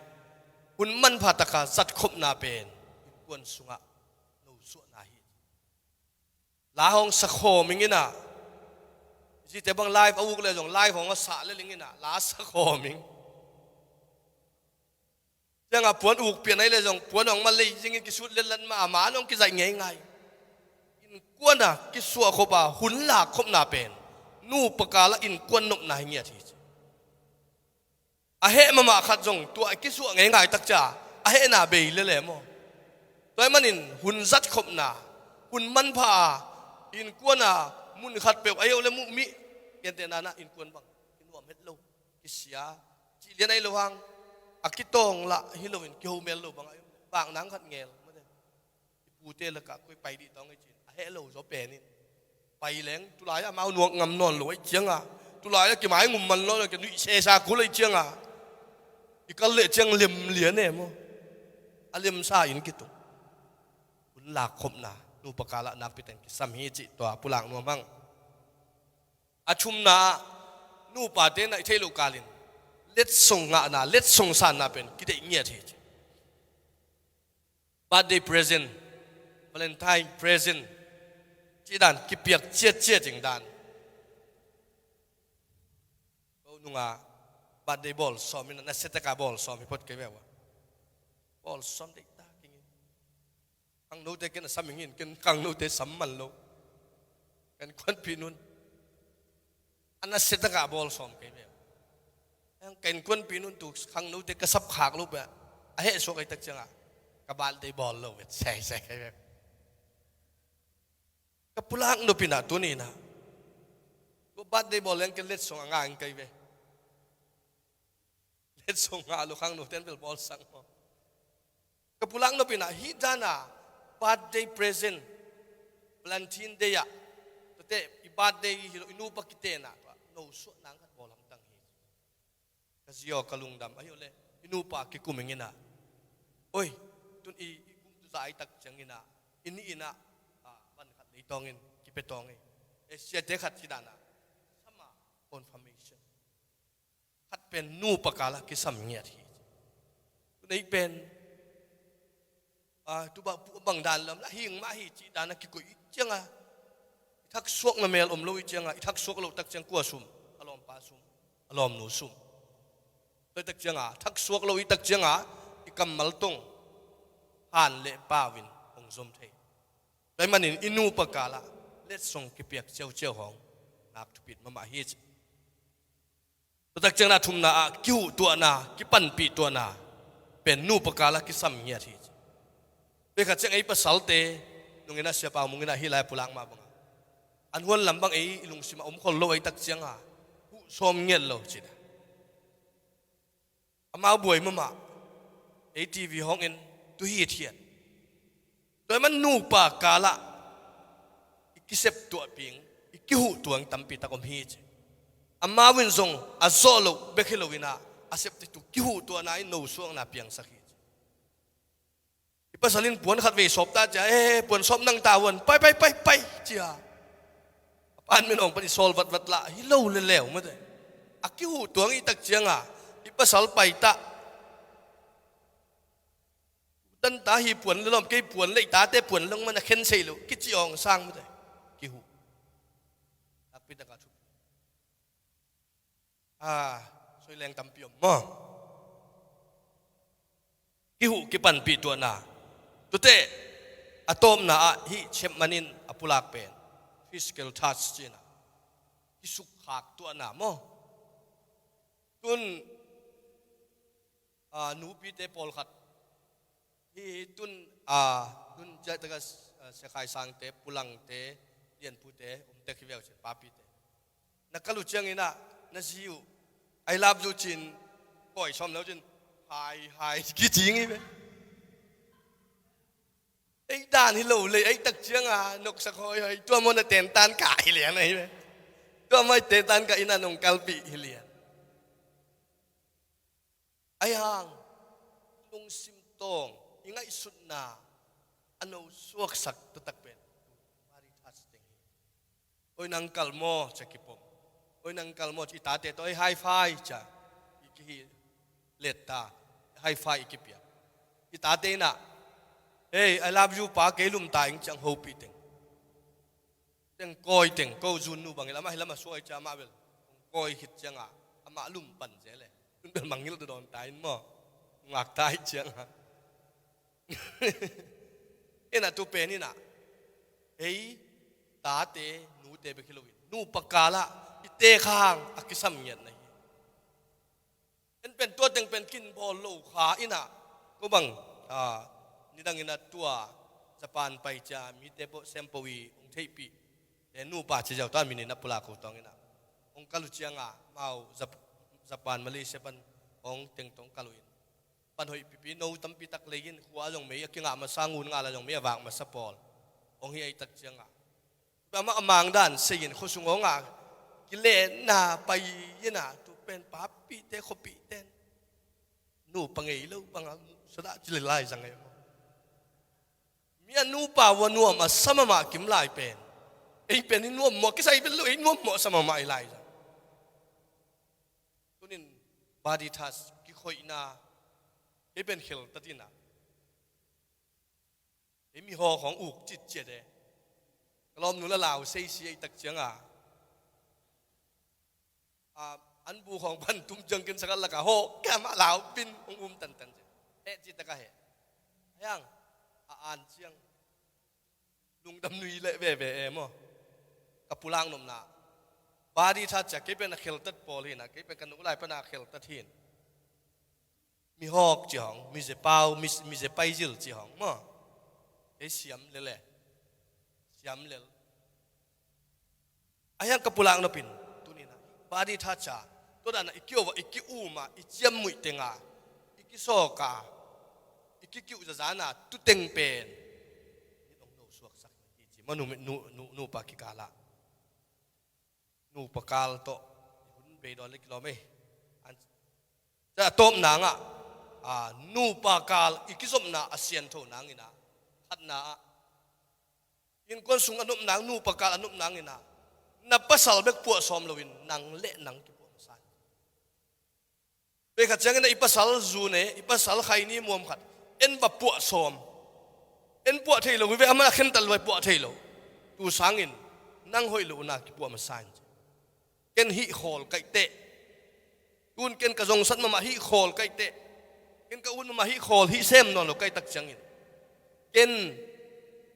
hun manpha taka zatkhopna pen innkuan sungah nosuahna hi. La hong sakhawm ing in ah, i cite bang live a uk le zong live hong a sah le ling in ah, la sakhawm ing. Ciangah puan uk pian ahi le zong puan hong ma lei zingin kisut letlat mah a man hong kizaih ngeingai. Innkuan a kisuahkhop a hun lakkhopna pen nupa kal ah innkuan nopna hi ngiat hi ci. A heh mahmah khat zong tua a kisuah ngeingai tak cia a hehna bei lele maw? Tua ahih manin hun zatkhopna, hun manpha a, innkuan a mun khat peuh a yo le muh mih, gentehna-in ah innkuan bang kinuam het lo, kisia, cih lian ahi lo hang, a kitawng lah hi loin kihomel lo bang ahi, vak nang khat ngel mate. I pute lakah koi pai dih tawng ei ci-in a heh lo zaw pen in pai leng, tulai-ah amau nuak ngam nawn lo ahi ciangah, tulai-ah kimaingum man nawn lo, kinuih sesa kul ahi ciangah, i kal leh ciang lem lian e maw? A lemsa in kitung. Hun lakkhopna nupa kal ah nakpi takin kisam hi cih tua pulak nuam hang. A thumna ah nupate naih theih loh kalin letsong ngahna, letsong sanna pen kideih ngiat hi ci. Birthday present, Valentine present cih dan kipiak ciatciat ding dan. Ko nunga birthday bawl sawm in a, nasia taka bawl sawm hi phot kei ve ua. Bawl sawm deih ta kingin. Khangnote ken a sam ing in, ken khangnote sam man lo. Ka innkuanpih nu'n a nasia takah bawl sawm kei ve. Ka innkuanpih nu'n tu khangnote ka sap khak lo peuh a heh suak ahi tak ciangah ka birthday bawl lo ve, sai sai kei ve. Ka pulak nop in ah tuni in ah tua birthday bawl leng ken letsong a ngah ing kei ve. Letsong ngah lo khangnote'n bel bawlsak maw? Ka pulak nop in ah hih dan a birthday present, Valentine Day ah, tuate i birthday hi lo, i nupa kitenna tua nosuah nang khat bawl hamtang hi. Ka zi aw, ka lungdam ahi uh leh i nupa kikum ing in ah, oi, tun i, i kum tu za ahi tak ciangin ah i nih in ah, ah, van khat lei tawng in kipia tawng ei. Ei siate khat ci dan ah sama confirmation. Khat pen nupa kal ah kisam ngiat hi. Tun ei pen, ah, tu bah pu bang dan lam lah hing mah hi cih dan a kikoih i ciangah, i thaksuak na mel om lo i ciangah, i thaksuak lo tak ciang kua sum? A lawmpa sum, a lawmnu sum. Tua tak ciangah thaksuak lo i tak ciangah i kammal tong han le pau in hong zom thei. Tua ahih manin i nupa kal ah letsong kipiak ciauciau hong nak thupit mahmah hi ci. Tua tak ciangin a thumna ah kihuhtuahna, kipanpih tuahna pen nupa kal ah kisam ngiat hi ci. Bek khat ciang ei pasalte nungin ah Sia Pau Mung in ah hih lai a pulak mah bangah an huan lam bang ei i lungsim ah om khol lo ei tak cianga huh sawm ngiat lo cina. Amau buai mahmah, ei T V hawngin tu hithiat. Tua ahih man nupa kalah i kisep tuahping, i kihuh tuang tampi tak om hi ci. Amau in zong a zawh loh bek hi loin ah a septe tu kihuh tuahna in no suakna piangsak hi ci. I pasal in puan khat vei sawp ta cia, eh, puan sawp nang ta huan, pai, pai, pai, pai, cia. A pan min hong pan i sawl vatvat lah, hi lo leleu mate. A kihuh tuang i tak cianga i pasal pai ta. Tan ta hi puan lelawm, kei puan lei tate puan lawng man a khen sei lo, kici awng sang mate. Kihuh. Takpi taka thupi. A, soi leng tampi om maw? Kihuh kipanpih tuahna. Tute, a tawpna ah hih Chapman in a pulak pen physical touch cina, kisukkhak tuahna maw? Tun, a, nupite pawlkhat hi, hi tun, a, tun ciahtaka, a, Sia Khai Sangte, Pu Langte, Lian Pute, umte khiveu cin, papite. Na kal uh ciangin ah na zi uh, "I love you," cin, kawi sawm lo cin, "Hai, hai," kicing hi ve. Ei dan hi lo lei, ei tak cianga noksak hawihawih, tua maw na tentan kah hi lian ahi ve. Tua maw i tentan kah ina nong kalpih hi lian. Ahi hang, i lungsim tawng, i ngaihsutna a no suaksak taktak pen body touch teng hi. "Oi, nang kal maw?" cia kipom. "Oi, nang kal maw?" cia i tate tawh, "Ei, high five," cia i kihi letta, high five i kipia. I tate inah, "Ei, I love you pa, kei lum ta ing," ciang hopih teng. Teng kawi teng, ko zunnu bang hi lam, ahi lam a suai cia amah bel. Kawi khit cianga amah lum pan zel e. Tun bel mangngilh dadawn ta in maw? Ngak ta hi cianga. Inah tu pen inah ei tate, nute bek hi loin nupa kalah i tekhang a kisam ngiatna hi. En pen tua teng pen kin bawl lo kha inah, ko bang, a, nidang inah tua Japan pai cia mite pawh sempo i hong theihpih. Te nupa cia ziau ta minin a pulak ko tawng inah hong kal uh cianga mau Jap-, Japan, Malaysia pan hong teng tawh hong kal uh in, pan hoih pipi, no tampi tak lei in, khua zong mei a kingah masa, ngun ngah la zong mei a vak masa pawl hong hi ei tak cianga. Tua mah a mangdan sei in khuasung hong a kilenna pai inah tu pen papite khuapihten nupa ngei lo banga muhsadah ci le lai zang ei maw? Mi a nupa vua nuam a sa mahmah kim lai pen, ei pen i nuam mawh kisai bel lo, ei nuam mawh sa mahmah i lai zang. Tunin body touch kikhoihna, ei pen kheltat inah ei mihawk hong uk citciat e. Ka lawmnu la lau sei si ei tak cianga, a, an bu hong pan tum ciang kin sakat laka hawk kei amah lau pin hong um tantan ciang, heh ci taka heh. Ahi hang a an ciang lungdam nui leh veve e maw? Ka pulak nopna body touch cia kei pen a kheltat pawl hinah, kei pen ka nu lai pana a kheltat hin. Mihawk ci hong, mize pau, mi, mize paizil ci hong maw? Kei siam lel e. Siam lel. Ahi hang ka pulak nopin tuninah body touch a, tua danah i kiova, i kiuma, i ciammuih tenga, i kisawka, i kikiuh zazana tuteng pen nit hong no suaksak hi ci maw? Nu, nu, nu, nupa kikalah. Nupa kal tawh i hun bei dawn le kilawm ei. An, a tawpna ngah, a, nupa kal i kizopna a siantho nanginah, khatna ah innkuan sung a nop nang, nupa kal a nop nanginah na pasal bek puah sawm loin nang le nang kipuah masa hi. Pei khat ciangin a i pasal zune, i pasal khaini muam khat en va puah sawm, en puah thei lo hi ve, amah a khentat lo, a puah thei lo. Tu sangin nang hoih lo una kipuah masa in ci. Ken hih khawl kaih teh. Tun ken ka zongsat mahmah hih khawl kaih teh. Ken ka ut mahmah hih khawl hih sem nawn lo kaih tak ciangin ken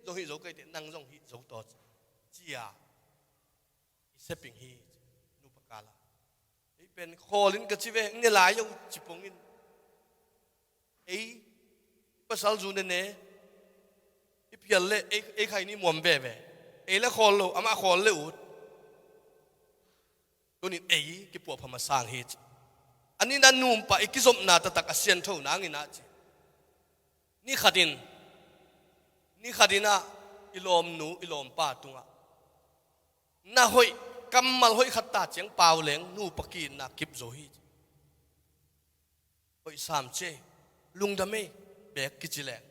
zong hih zo kaih teh, nang zong hih zo taw ci. Cia i seping hi. Nupa kala ei pen khawlin ka ci ve, ne lai zo ci pongin. Ei pasal zu ne ne, I phial le ei, ei khaini muam veve. Ei le khawl lo, amah khawl le ut. Tunin ei kipuahpha masang hi ci. A nihna numpa i kizopna taktak a siangtho nangin ah ci. Ni khatin, ni khatin ah i lawmnu, i lawmpa tungah na hoih, kammal hoih khat ta ciang pau leng nupa ki-itna kip zo hi ci. Hoih sam ci ei, lungdam ei, bek kici leng.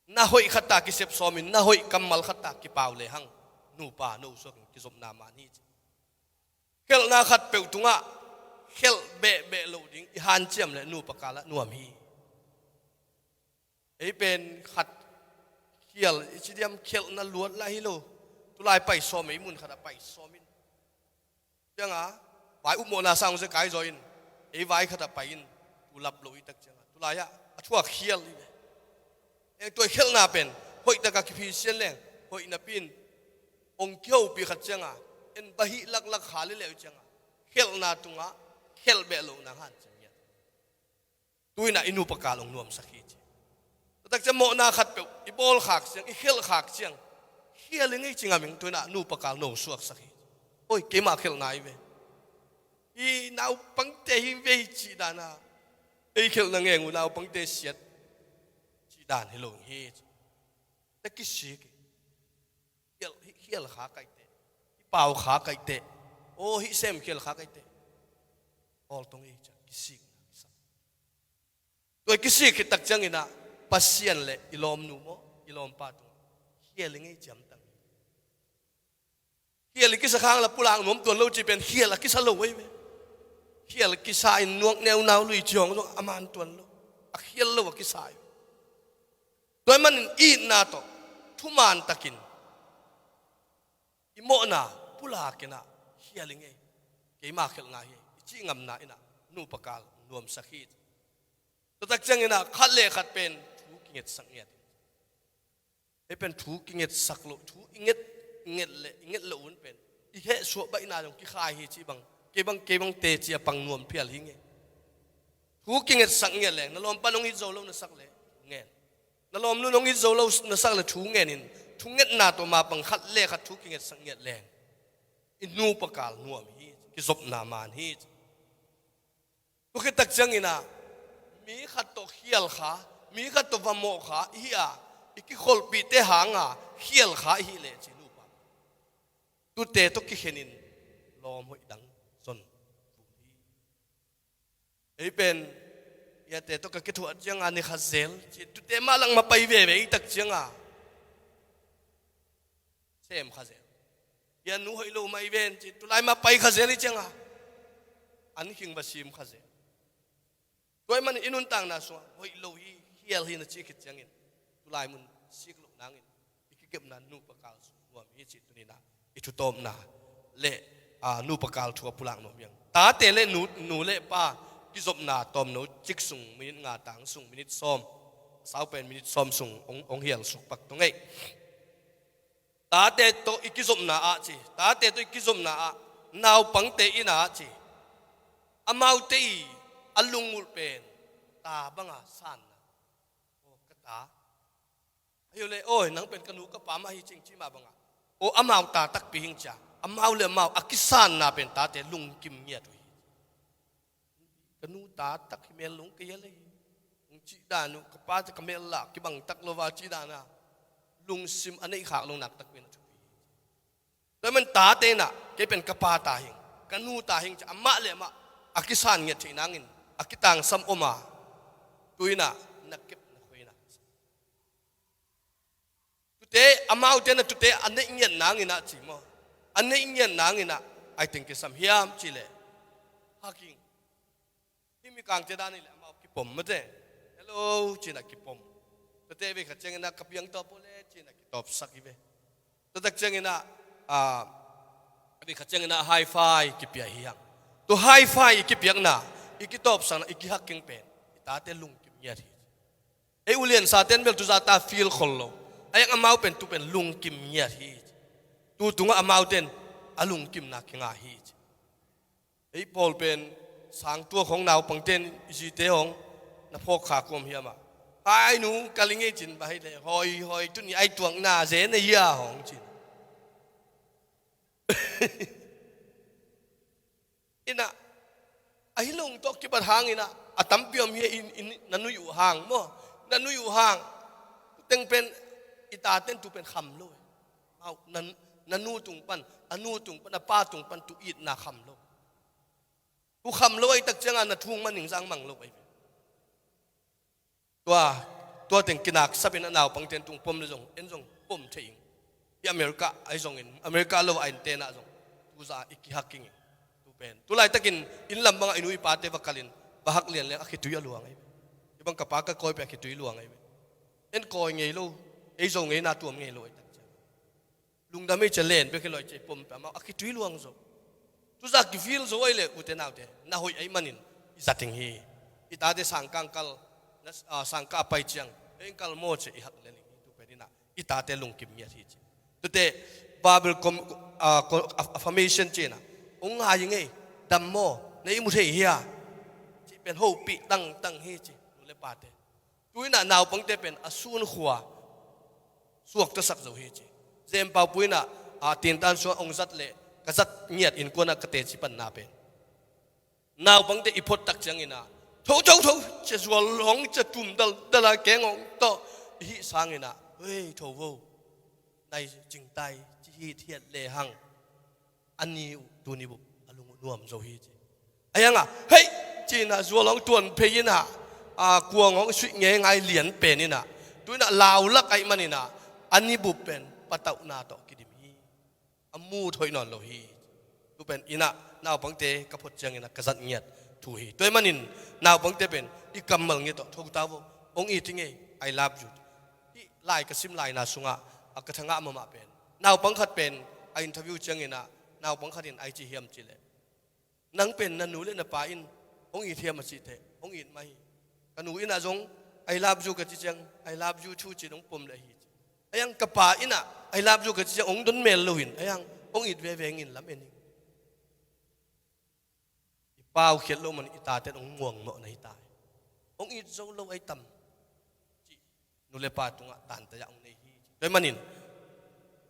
Na hoih khat ta kisep sawmin, na hoih kammal khat ta kipau lehang nupa no suakin kizopna man hi ci. Khelhna khat peuh tungah khelh behbeh loh ding i hanciam le nupa kalah nuam hi. Ei pen khat khial i ci diam, khelhna luat lah hi lo. Tulai pai sawm, ei mun khatah pai sawm in. Ciangah vai upmawhna sang zia kai zaw in, ei vai khatah pai in, tu lap lo i tak ciangah tulai-ah a thuak khial i ve. Eng tua i khelhna pen hoih takah kiphisian leng hoih napi in hong kihopih khat ciangah en bahih laklak kha leleu i ciangah khelhna tungah khelh beh loh nang hanciam ngiat. Tu-inah i nupa kal hong nuamsak hi ci. Taktak ciang mawhna khat peuh i bawl khak ciang, i khelh khak ciang, khial i ngei ci ngam ing, tu-inah nupa kal no suaksak hi. Oi, keimah khelhna i ve. I naupangte hi ve cih dana, ei khelhna ngeng uh naupangte siat cih dan hi lo hi ci. Na kisik hi. Khial, khial kha kaite, i pau kha kaite, aw, hih sem khial kha kaite. Awl tong ei ciang kisikna kisak. Tua i kisik khit tak cianginah Pasian le i lawmnu maw, i lawmpa tungah khial i ngei ciamtang hi. Khial i kisa khang la pulak nuam tuan lo cih pen khial a kisa lo ei ve. Khial kisa in nuak neunau lui ciang zong a man tuan lo. A khial lo a kisa ei ve. Tua ahih manin itna tawh thuman takin i mawhna pulakinah khial i ngei, keima khelhna hi i cih ngamna inah nupa kal nuamsak hi. Tua tak cianginah khat le khat pen thu kingetsak ngiat hi. Hei pen thu kingetsak loh, thu i nget, i nget le i nget loh un pen i hehsuah baihna zong kikhai hi cih bang, kei bang, kei bang teci a pang nuam phial hi ngei. Thu kingetsak ngiat leng, na lawmpa nong it zo lo na sak le ngen. Na lawmnu nong it zo lo na sak le thu ngenin, thu ngetna tawh mapang khat le khat thu kingetsak ngiat leng i nupa kal nuam hi, kizopna man hi. Tua khit tak cianginah mi khat tawh khial kha, mi khat tawh va mawh kha i hi a, i kikholhpihte hanga khial kha i hi leh ci nupa, tute tawh kikhenin lawm hoih dang zon vum hi. Ei pen iate tawh ka kithuah cianga ni kha zel ci, tute mah lang ma pai veve i tak cianga sem kha zel. Ia nu hoih lo mah i ven ci, tulai mah pai kha zel i cianga an khing va sim kha zel. Tua ahih manin i nuntakna sungah hoih lo hi, khial hi na cih khit ciangin tulai mun sik loh nangin i kikepna nupa kal sung nuam hi cih tuninah i thutawpna le, a, nupa kal thu a pulak nuam hiang. Tate le nu, nu le pa kizopna tawmno cik sung, minit nga tang sung, minit sawm, sau pen minit sawm sung hong, hong hial suk pak tung ei. Tate tawh i kizopna ah ci, tate tawh i kizopna ah, naupangte in ah ci, amaute i a lungulh pen ta banga sanna. Aw, ka ta. Ahi le, oi, nang pen ka nu ka pa mah hi cing ci mah banga, aw, amau ta takpi hing cia, amau le amau a kisanna pen tate lungkim ngiat uh hi. Ka nu ta tak hi mel lung kei a lei hong cih dan uh, ka pa te ka mel la kibang tak lo va cih dan a lungsim a neih khak lo nak takpi na thupi hi. Tua man tate inah kei pen ka pa ta hing, ka nu ta hing ci, amah le amah a kisan ngiat theih nangin, a kitangsam om a, tu inah na kep na khoi inah. Tute, amaute na tute a neih ngiat nangin ah ci maw? A neih ngiat nangin ah ai teng kisam hiam ci leh, haking. Himi kangte dan i le amau kipom mate. Hello, ci inah kipom. Tute vei khat ciangin ah ka piang tawp uh le ci inah kitawpsak i ve. Tua tak ciangin ah, a, vei khat ciangin ah hi-fi kipia hi hang. Tua hi-fi i kipiakna, i kitawpsakna, i kihaking pen i tate lungkim ngiat hi. Ei uliansa ten bel tu zahta feel khol lo. Ai, amau pen tu pen lungkim ngiat hi. Tu tungah amau ten a lungkimna kinga hi. Ei pawl pen sang tuak hong naupang ten i zite hong na phawk kha kuam hiam ah? Ai nu, ka ling ei cin ba hi le, hoi, hoi, tuni ai tuakna ze na hia hong cin. Ina, ahi lung tawh kibat hang ina, a tampi om hi in, in, na nui uh hang maw, na nui uh hang. Teng pen, i taten tu pen kham lo. Mau, na, na nu tung pan, a nu tung pan, a pa tung pan, tu itna kham lo. Tu kham lo ai tak cianga na thung man ning zang mang lo ai. Tua, tua teng kinak sapin a naupang ten tung pom le zong, en zong pom thei ing. I America ai zongin, America lo a in tena zong. Tu za i kihak king ing. Tu pen. Tu laitakin, in lam banga i nu i pate va kalin, va hak lian liang a khitui a luang ai. I bang ka pa ka koi pe a khitui luang ai. En koi ngei lo, ei zo ngei na tuam ngei lo ai tak ciang. Lungdam ei cia len bek hi lo ei cia pom pe amau a khitui luang zo. Tu za kifil zo ai le ute naute, na hoih ai manin, i zating hi. I tate sangkang kal, na, ah, sangka a pai ciang, ei kal maw cia i hak le ling hi tu pen ina, i tate lungkim miat hi ci. Tute, Bible com, ah, co-, aff-, affirmation cina, ong ngai ngei, dam maw, na i mu thei hia, ci pen hopi tang, tang hi ci, nu le pate. Tu ina naupangte pen a sun khua suaktasak zo hi ci. Zempau pu ina, a, tintan suang ong zat le ka zat ngiat innkuana ka teci panna pen. Naupangte i phot tak ciang ina, tho, tho, tho, cia zual hong cia tum dal, dala keng hong tawh, i hih sang ina, hei, tho vo. Nai cingtai, ci hi thiat le hang. Ani uh tuni bup a lung uh nuam zo hi ci. A hianga, hei, cina zual hong tuan phei ina, a, kuang hong suih ngei ngai lian pen ina, tu ina laulak ai man ina, ani bup pen patauhna tawh kidim hi. A mu thoih nawn lo hi. Tu pen ina, naupangte ka phot ciang ina ka zat ngiat thu hi. Tua ai manin, naupangte pen i kammal ngiat tawh, thokta vo, hong it hi ngei, I love you. Hih lai ka sim laina sungah, a ka thangah mamah pen. Naupang khat pen, a interview ciang ina, naupang khat in ai ci hiam ci le. Nang pen na nu le na pa in hong it hiam a cih teh, hong it mah hi. Ka nu ina zong, I love you ka ci ciang, I love you too ci dong pom le hi. A hiang ka pa ina, I love you ka ci ciang, hong don mel lo hin. A hiang, hong it veve ngin lam en hi. I pau khiat lo man i taten hong muang mawh na hi ta hi. Hong it zo lo ai tam. Ci. Nu le pa tungah tanta zah hong nei hi ci. Tua ai manin,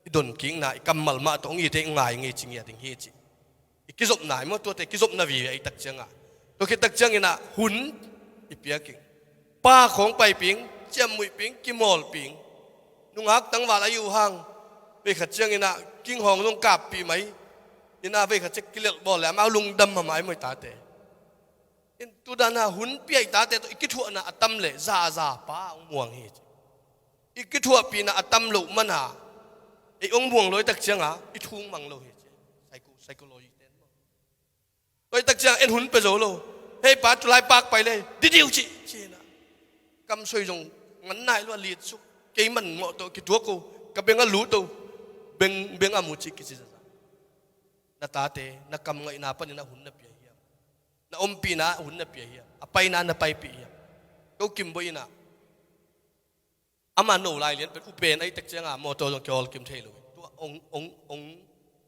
i don kikna, i kammal mah tawh hong it ei ngai ngei ci ngiat ding hi ci. I kizopna, i maw tuate kizopna vive ai tak cianga. Tua khit tak ciang ina hun i piak ing. Pa khawng paiping, ciammuihping, kimawlping. Nungak tangval ai uh hang. Veikhat ciang ina, kinghawng zong kappih mai. Ina veikhat ciang kilelh bawl le, amau lungdam mamai maw i tate. In tu dana hun pia i tate tawh i kithuahna a tam le, za, za, pa hong muang hi ci. I kithuahpihna a tam loh mana, ei hong muang lo i tak cianga, i thung mang lo hi ci. Psycho-, psychology ten maw. Tua i tak ciang en hun pe zo lo. Hei pa, tulai pak pai le, didiu ci, ci na. Kam soi zong, ngan nai lua lit suk. Kei man ngawh tawh, kituak ko, ka beng a lut to. Beng, beng a mu ci kici zaza. Na tate, na kam ngaihna panin a hun na pia hiam. Na ompihna hun na pia hiam. A paina na paipih hiam. Ko Kim Boih ina. Ama no lai lian pen upen ai tek cianga mawtaw zong kihawl kim thei lo. Tua ong, ong, ong,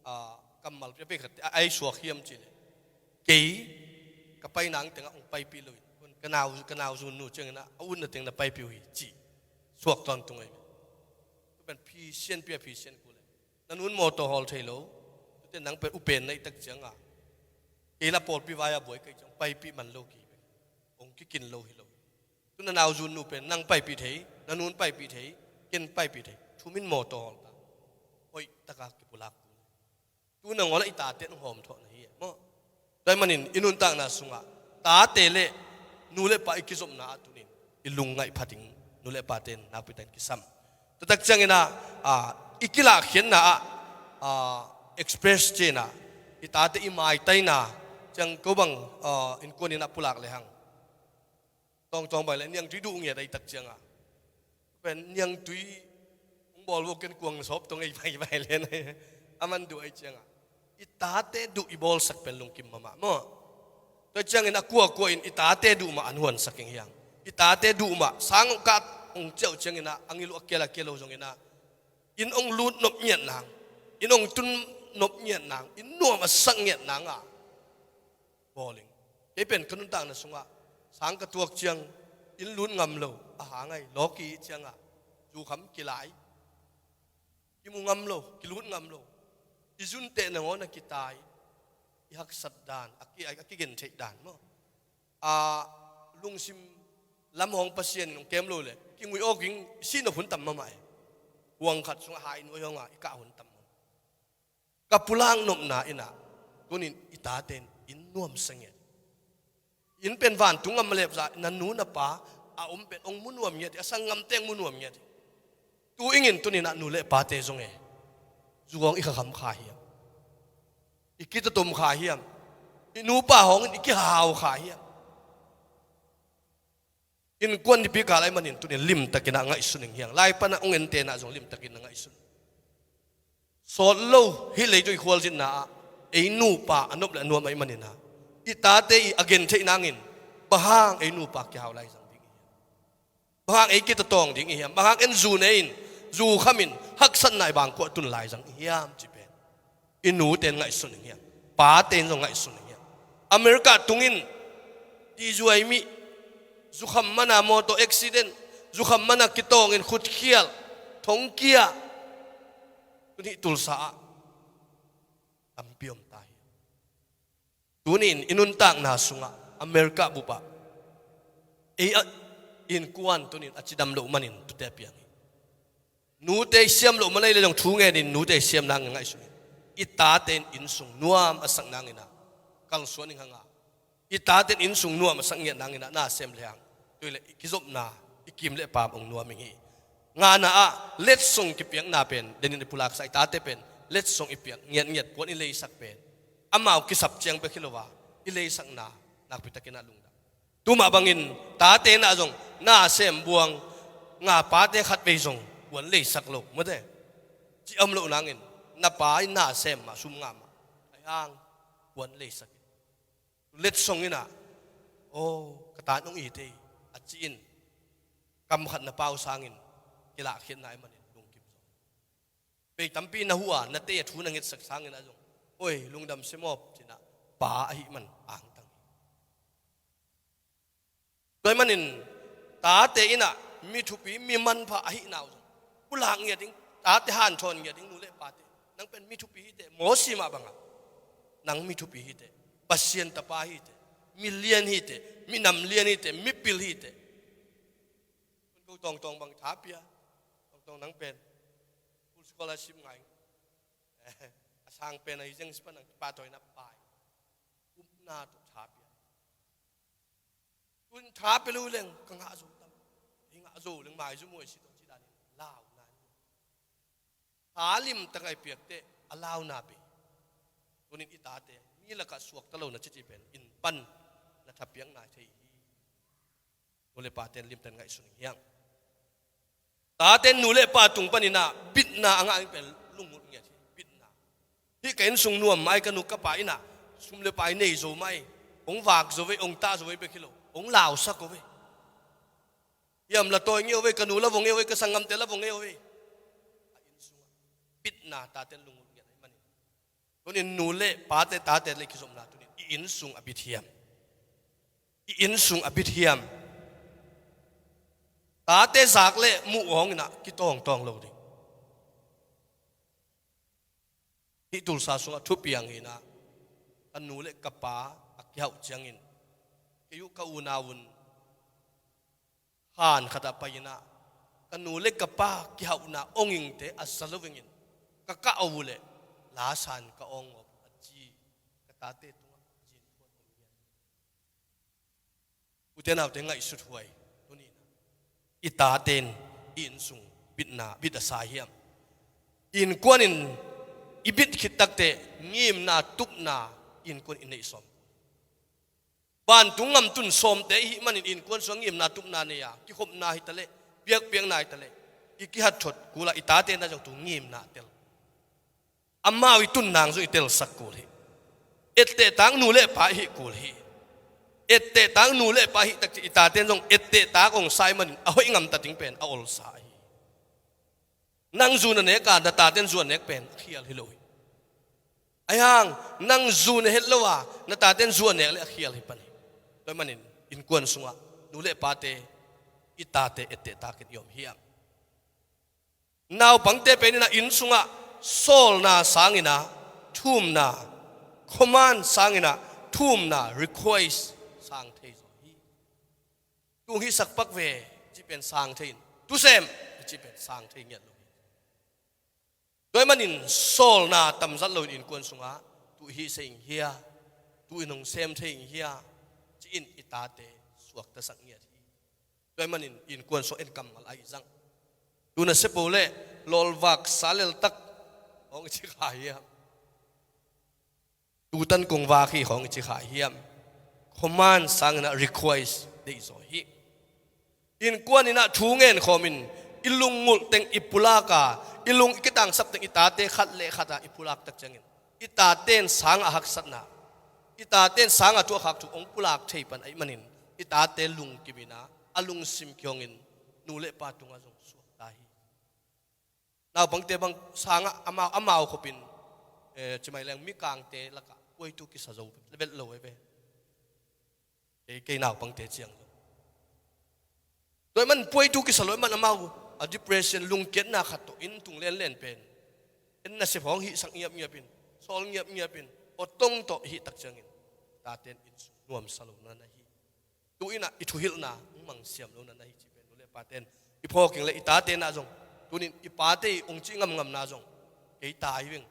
a, kammal pia pek khat, a, ai suak hiam ci le. Kei, ka paina ang tengah ong paipih lo. Ka nau, ka nau zun nu ciangina, a utna teng na paipih uh hi ci. Suak tawntung ai. Tu pen phisian pia phisian ku le. Na nun mawtaw hawl thei lo. Tute nang pen upen na i tak cianga. Kei la pawlpi vai a buai kai ciang paipih man lo ki. Ong kikin lo hi lo. Tu na nau zun nu pen nang paipih thei, na nun paipih thei, ken paipih thei. Thumin mawtaw hawl ta. Hoih taka kipulak. Tu na ngawl a i tate nong hawm thawh na hi. Maw. Tua ai manin i nuntakna sungah. Tate le nu le pa i kizopna ah tunin. I lungngaih phating nu le pa ten nakpi takin kisam. Tutak ciangina, a, i kilahkhiatna ah, a, express cina, i tate i maitaina, ciang ko bang, a, innkuanin a pulak le hang. Tawngtawng bai le niangtui duh ngiat a i tak cianga. Pen niangtui, hong bawl bo ken kuang sawp tong ei bai bai le na. A man duh ai cianga. I tate duh i bawlsak pen lungkim mahmah maw. Tua ciangin a kuakua in i tate duh mah an huansak ing hiang. I tate duh mah sang ong kat ong ciauh ciangin a ngil uh a kial a kial lo zongin a. In ong lut nop ngiat nang. In ong tun nop ngiat nang. In nuam a sak ngiat nang a. Bawling. Kei pen ka nuntakna sungah. Sang ka tuak ciang. in lut ngam lo, a hang ai lawki ciangah zukham kilai, kimu ngam lo, kilut ngam lo. I zunte nangawn a kitai, i haksat dan, a ki, a kigen theih dan maw. A lungsim lam hong Pasian in hong kem lo le kingui awk ing, si nop hun tam mahmah e. Huang khat sungah hai nuai hong a i kah hun tam mahmah. Ka pulak nopna inah tunin i tate in nuamsa ngiat. In pen vantung a malep zah na nu na pa a om pen hong mu nuam ngiat, a sanggamte hong mu nuam ngiat. Tu ingin tuninah nu le pate zong e, zuang i khakham kha hiam? I kitatom kha hiam? I nupa hawngin i kihau kha hiam? Innkuan nipi kal ahih manin tunin limtakinah ngaihsun ing hiang. Lai panah hong entenah zong limtakin na ngaihsun. Sawt lo hih leitui khualzinna ah ei nupa a nop le a nuam ahih maninah i tate i a gen theih nangin bang hang ei nupa kihau lai zang ding i hiam? Bang hang ei kitatawng ding i hiam? Bang hang en zu nei in, zu khamin, haksatna i bangkuah tun lai zang i hiam? Ci pen i nute in ngaihsun ing hiam? Pate in zong ngaihsun ing hiam? America tungin tizuai mi, zukham mana motor accident, zukham mana kitawngin khutkhial, thongkia, tun hih Tulsa ah tampi om ta hi. Tunin i nuntakna sungah America bupah ei a innkuan tunin a cidam loh manin tute a piang hi. Nute i siam loh man ei le zong thu ngenin nute i siam nangin ngaihsun in, i tate in innsung nuam a sak nanginah kalsuan ing hanga. I tate in innsung nuam a sak ngiat nanginah na sem le hang tui le i kizopna, i kim le pam hong nuam ing hi. Ngana ah letsong kipiakna pen denin i pulaksa i tate pen letsong i piak ngiatngiat kuan i leisak pen amau kisap ciang bek hi lo a, i leisakna nakpitakinah lungdam. Tuma bangin tate nah zong na sem buang nga pate khatvei zong kuan leisak lo mate. Ci om loh nangin na pa in na sem mah, sum ngah mah, ai hang kuan leisak in. Letsong inah, aw, ka tan hong it ei, a ci-in kam khat na pau sangin kilahkhiatna ahih manin lungkim zaw. Bei tampi na huh a, na tei a thu na ngetsak sangin ah zong, oi, lungdam semawp cinah pa ahih man angtang hi. Tua ahih manin tate inah mi thupi, mi manpha ahihna uh zong pulak ngiat ding, tate hanthawn ngiat ding, nu le pate. Nang pen mi thupi hiteh, Mosi mah bangah nang mi thupi hiteh, Pasian tapa hiteh, mi lian hiteh, mi nam lian hiteh, mi pil hiteh. Ko tawngtawng bang tha pia, tawngtawng nang pen full scholarship ngai. A sang pen a hi zeng sipa nang kipahtawi na pai. Upna tawh tha pia. Tun tha pia lo leng ka ngah zo tam. Hi ngah zo leng mai zu muai si tawh ci danin lau nan. Tha limtak a i piakteh a launa pei. Tunin i tate mi lakah suakta lo na citi pen in pan na thapiakna thei hi. Nu le pate in limtan ngaihsun ing hiang. Tate in nu le pa tung paninah bitna a ngah ing pen lungngulh ngiat hi. Bitna. Hih ka innsung nuam mai ka nu ka pa inah sum le pai nei zo mai, hong vak zo vei, hong tah zo vei bek hi lo, hong lausak ko vei. Hiam la tawi ngei o vei, ka nu la vong ngei o vei, ka sanggamte la vong ngei o vei. A innsungah bitna tate in lungngulh ngiat ahih manin. Tunin nu le pate tate le kizopna tunin i innsung a bit hiam? I innsung a bit hiam? Tate zak le muh awnginah kitawngtawng lo ding. Hih Tulsa sungah thupiang hinah ka nu le ka pa a kihauh ciangin kei uh ka unau un khan khatah pai inah ka nu le ka pa kihauhna awngingte a za lo vengin ka kah uh leh lasan ka awng ngawp a ci ka tate tungah zinphuan om ngiat. Ute naute ngaihsut huai tuninah i tate in i innsung bitna bit a sa hiam? Innkuan in i bit khit takteh ngimna tupna innkuan i neih sawm. Vantung ngamtun sawmte ihih manin innkuan sungah ngimna tupna nei a, kikhopna hitaleh, biakpiakna hitaleh, i kihatthot kula i tate na zong tu ngimna tel. Amau i tunnang zong i telsak kul hi. Ettehtak nu le pa ihih kul hi. Ettehtak nu le pa ihih takci i tate zong ettehtak ong sa ihih manin a hoih ngamta ding pen a olsa hi. Nang zu na nek a na taten zu a nek pen a khial hi lo hi. Ahi hang nang zu na het lo a na taten zu a nek le a khial hi pan hi. Tua ahih manin innkuan sungah nu le pate i tate etteh takin i om hiam? Naupangte pen in ah inn sungah sawlna sangin ah thumna, command sangin ah thumna, request sang thei zaw hi. Tung hih sak pak ve, cih pen sang thei in, tusem, cih pen sang thei ngiat lo hi. Tua ahih manin sawlna tamzat loin innkuan sungah, tu i hih se ing hia, tu i nong sem thei ing hia, ci-in i tate suaktasak ngiat hi. Tua ahih manin innkuan sungah en kammal a i zang. Tu na sepo le lawlvak salel tak hong i ci kha hiam? Tutan kong vak hi hong i ci kha hiam? Command sangin ah request deih zaw hi. Innkuan in ah thu ngen khawmin i lungngulh teng i pulak a, i lung i kitangsap teng i tate khat le khat ah i pulak tak ciangin, i tate in sang a haksatna, i tate in sang a thu a khak thu hong pulak thei pan ahih manin, i tate lungkim in ah a lungsim kihongin nu le pa tungah zong suakta hi. Naupangte bang sangah amau, amau khopin, eh, cimai leng mikangte lakah puaitu kisa zo vet lo e ve. Kei, kei naupangte ciang zo. Tua ahih man puaitu kisa lo ahih man amau a depression, lungkiatna khat tawh inn tung lenlen pen, en nasep hong hihsak ngiapngiap in, sawl ngiapngiap in, awtong tawh hih tak ciangin, tate in inn sung nuamsa lo na na hi. Tu in ah i thuhilhna hong mangsiam lo na na hi cih pen nu le pate in i phawk ing le i tate in ah zong, tunin i pate i hong cih ngamngamna zong, kei ta hi veng,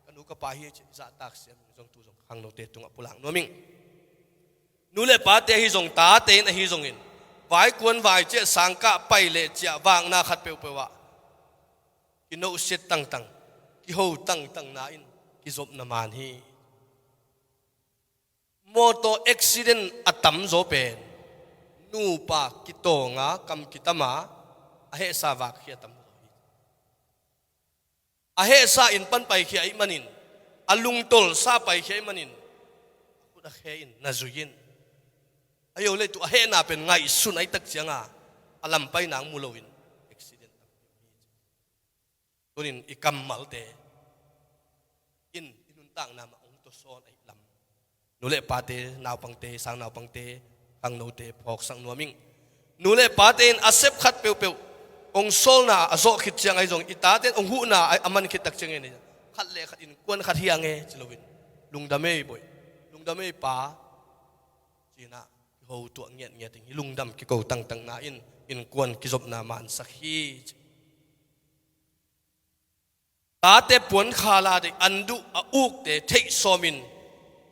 ka nu ka pa hi cih zahtak siam ing zong tu zong khangnote tungah pulak nuam ing. Nu le pate ahi zong, tate in ahi zongin, vaikuan vai ciah sangkah pai le ciah vakna khat peuhpeuh ah kinohsiat tangtang, kiho tangtangna in kizopna man hi. Mawtaw accident a tamzaw pen nupa kitawnga kam kitama a hehsa vakkhia a tamzaw hi. A hehsa in pan paikhia ahih manin, a lungtolsa paikhia ahih manin, a khut a khe in na zui in, a yo le tu a hehna pen ngaihsun ahih tak cianga a lampaina hong mu loin accident tam hi. Tunin i kammalte in i nuntakna mah hong tawsawn ahih lam nu le pate, naupangte, sang naupangte, khangnote phawksak nuam ing. Nu le pate in a sep khat peuhpeuh hong sawlna a zawh khit ciang ahi zong, i tate in hong huhna a man khit tak ciangin, khat le khat innkuan khat hi a nge ci loin, lungdam ei boih, lungdam ei pa, ci-in ah kiho tuah ngiatngiat ing. Hih lungdam kiko tangtangna in innkuan kizopna mansak hi ci. Tate puan khala deih, an duh a ukte theih sawmin,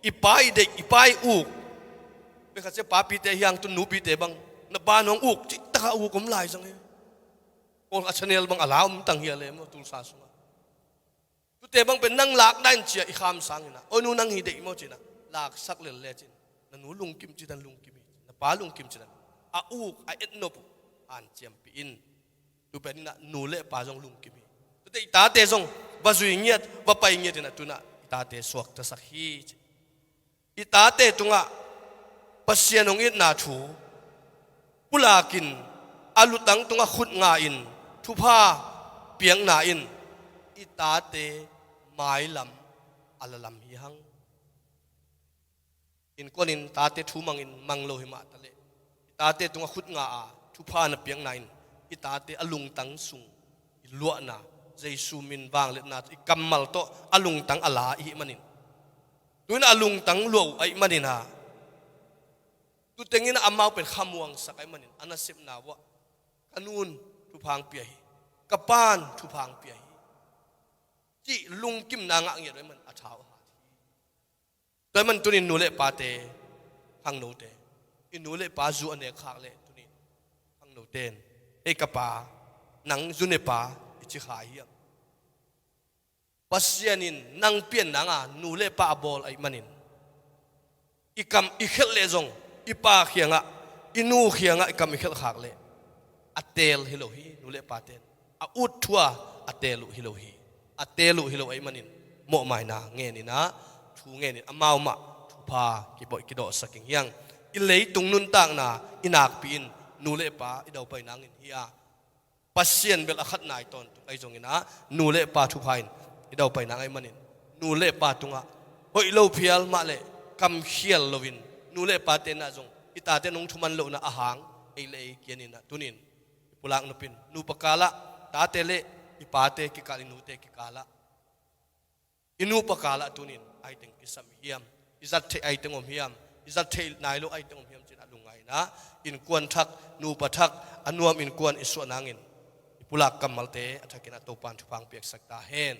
i pa i deih, i pa i uk. Pekhat cia papite hiang tun nupite bang, na pa nong uk cih taka uk om lai zang hi. Kawlkha channel bang a la om tang hi a lem lo, Tulsa sungah. Tute bang pen nang lak dain cia i kham sangin ah, oi nu nang hi deih maw ci-in ah, laksak lel lecin, na nu lungkim ci dan lungkim hi, na pa lungkim ci dan, a uk a etnop uh hanciampih in. Tu pen in ah nu le pa zong lungkim hi. Tute i tate zong va zui ngiat, va pai ngiat in ah tu in ah i tate suaktasak hi ci. I tate tungah Pasian hong itna thu pulakin, a lutang tungah khut nga in, thupha piakna in i tate mailam a lalam hi hang. Innkuan in tate thu mangin mang lo hi mah taleh, i tate tungah khut nga a thupha na piakna in i tate a lungtang sung i luahna, Jesu min vangliatna i kammal tawh a lungtang a la i hih manin, tu in a lungtang luah uh ahih manin ah, tu tengin amau pen khamuangsak ahih manin, a nasepna uah, ka nun thupha hong pia hi, ka pan thupha hong pia hi, cih lungkimna ngah ngiat uh ahih man a thau a hat hi. Tua ahih man tunin nu le pate, khangnote, i nu le pa zu a nek khak leh tunin khangnote in, ei ka pa, nang zu ne pa i ci kha hiam? Pasian in nang pian nanga nu le pa a bawl ahih manin, i kam i khelh leh zong, i pa khiangah, i nu khiangah i kam i khelh khak leh a teel hi lo hi. Nu le pate in a ut thu-a a teel uh hi lo hi. A teel uh hi lo ahih manin, mawhmaina ngen in ah, thu ngen in, amau mah thupha kipawh kidawhsak ing hiang. I leitung nuntakna i nakpi in nu le pa i daupai nangin hi a, Pasian bel a khat nai tawntung ahi zongin ah, nu le pa thupha in i daupai nang ahih manin, nu le pa tungah hoih lo phial mah le kamkhial loin, nu le pate in ah zong i tate in hong thuman lohna a hang ei le ei kianin ah tunin i pulak nopin nupa kalah, tate le i pate kikal, i nute kikalah, i nupa kalah tunin aiteng kisam hiam, i zat theih aiteng om hiam, i zat theih nai lo aiteng om hiam cin a lungngaina, innkuan thak, nupa thak, a nuam innkuan i suah nangin i pulak kammalte a thakin a Topan thupha piaksak ta hen.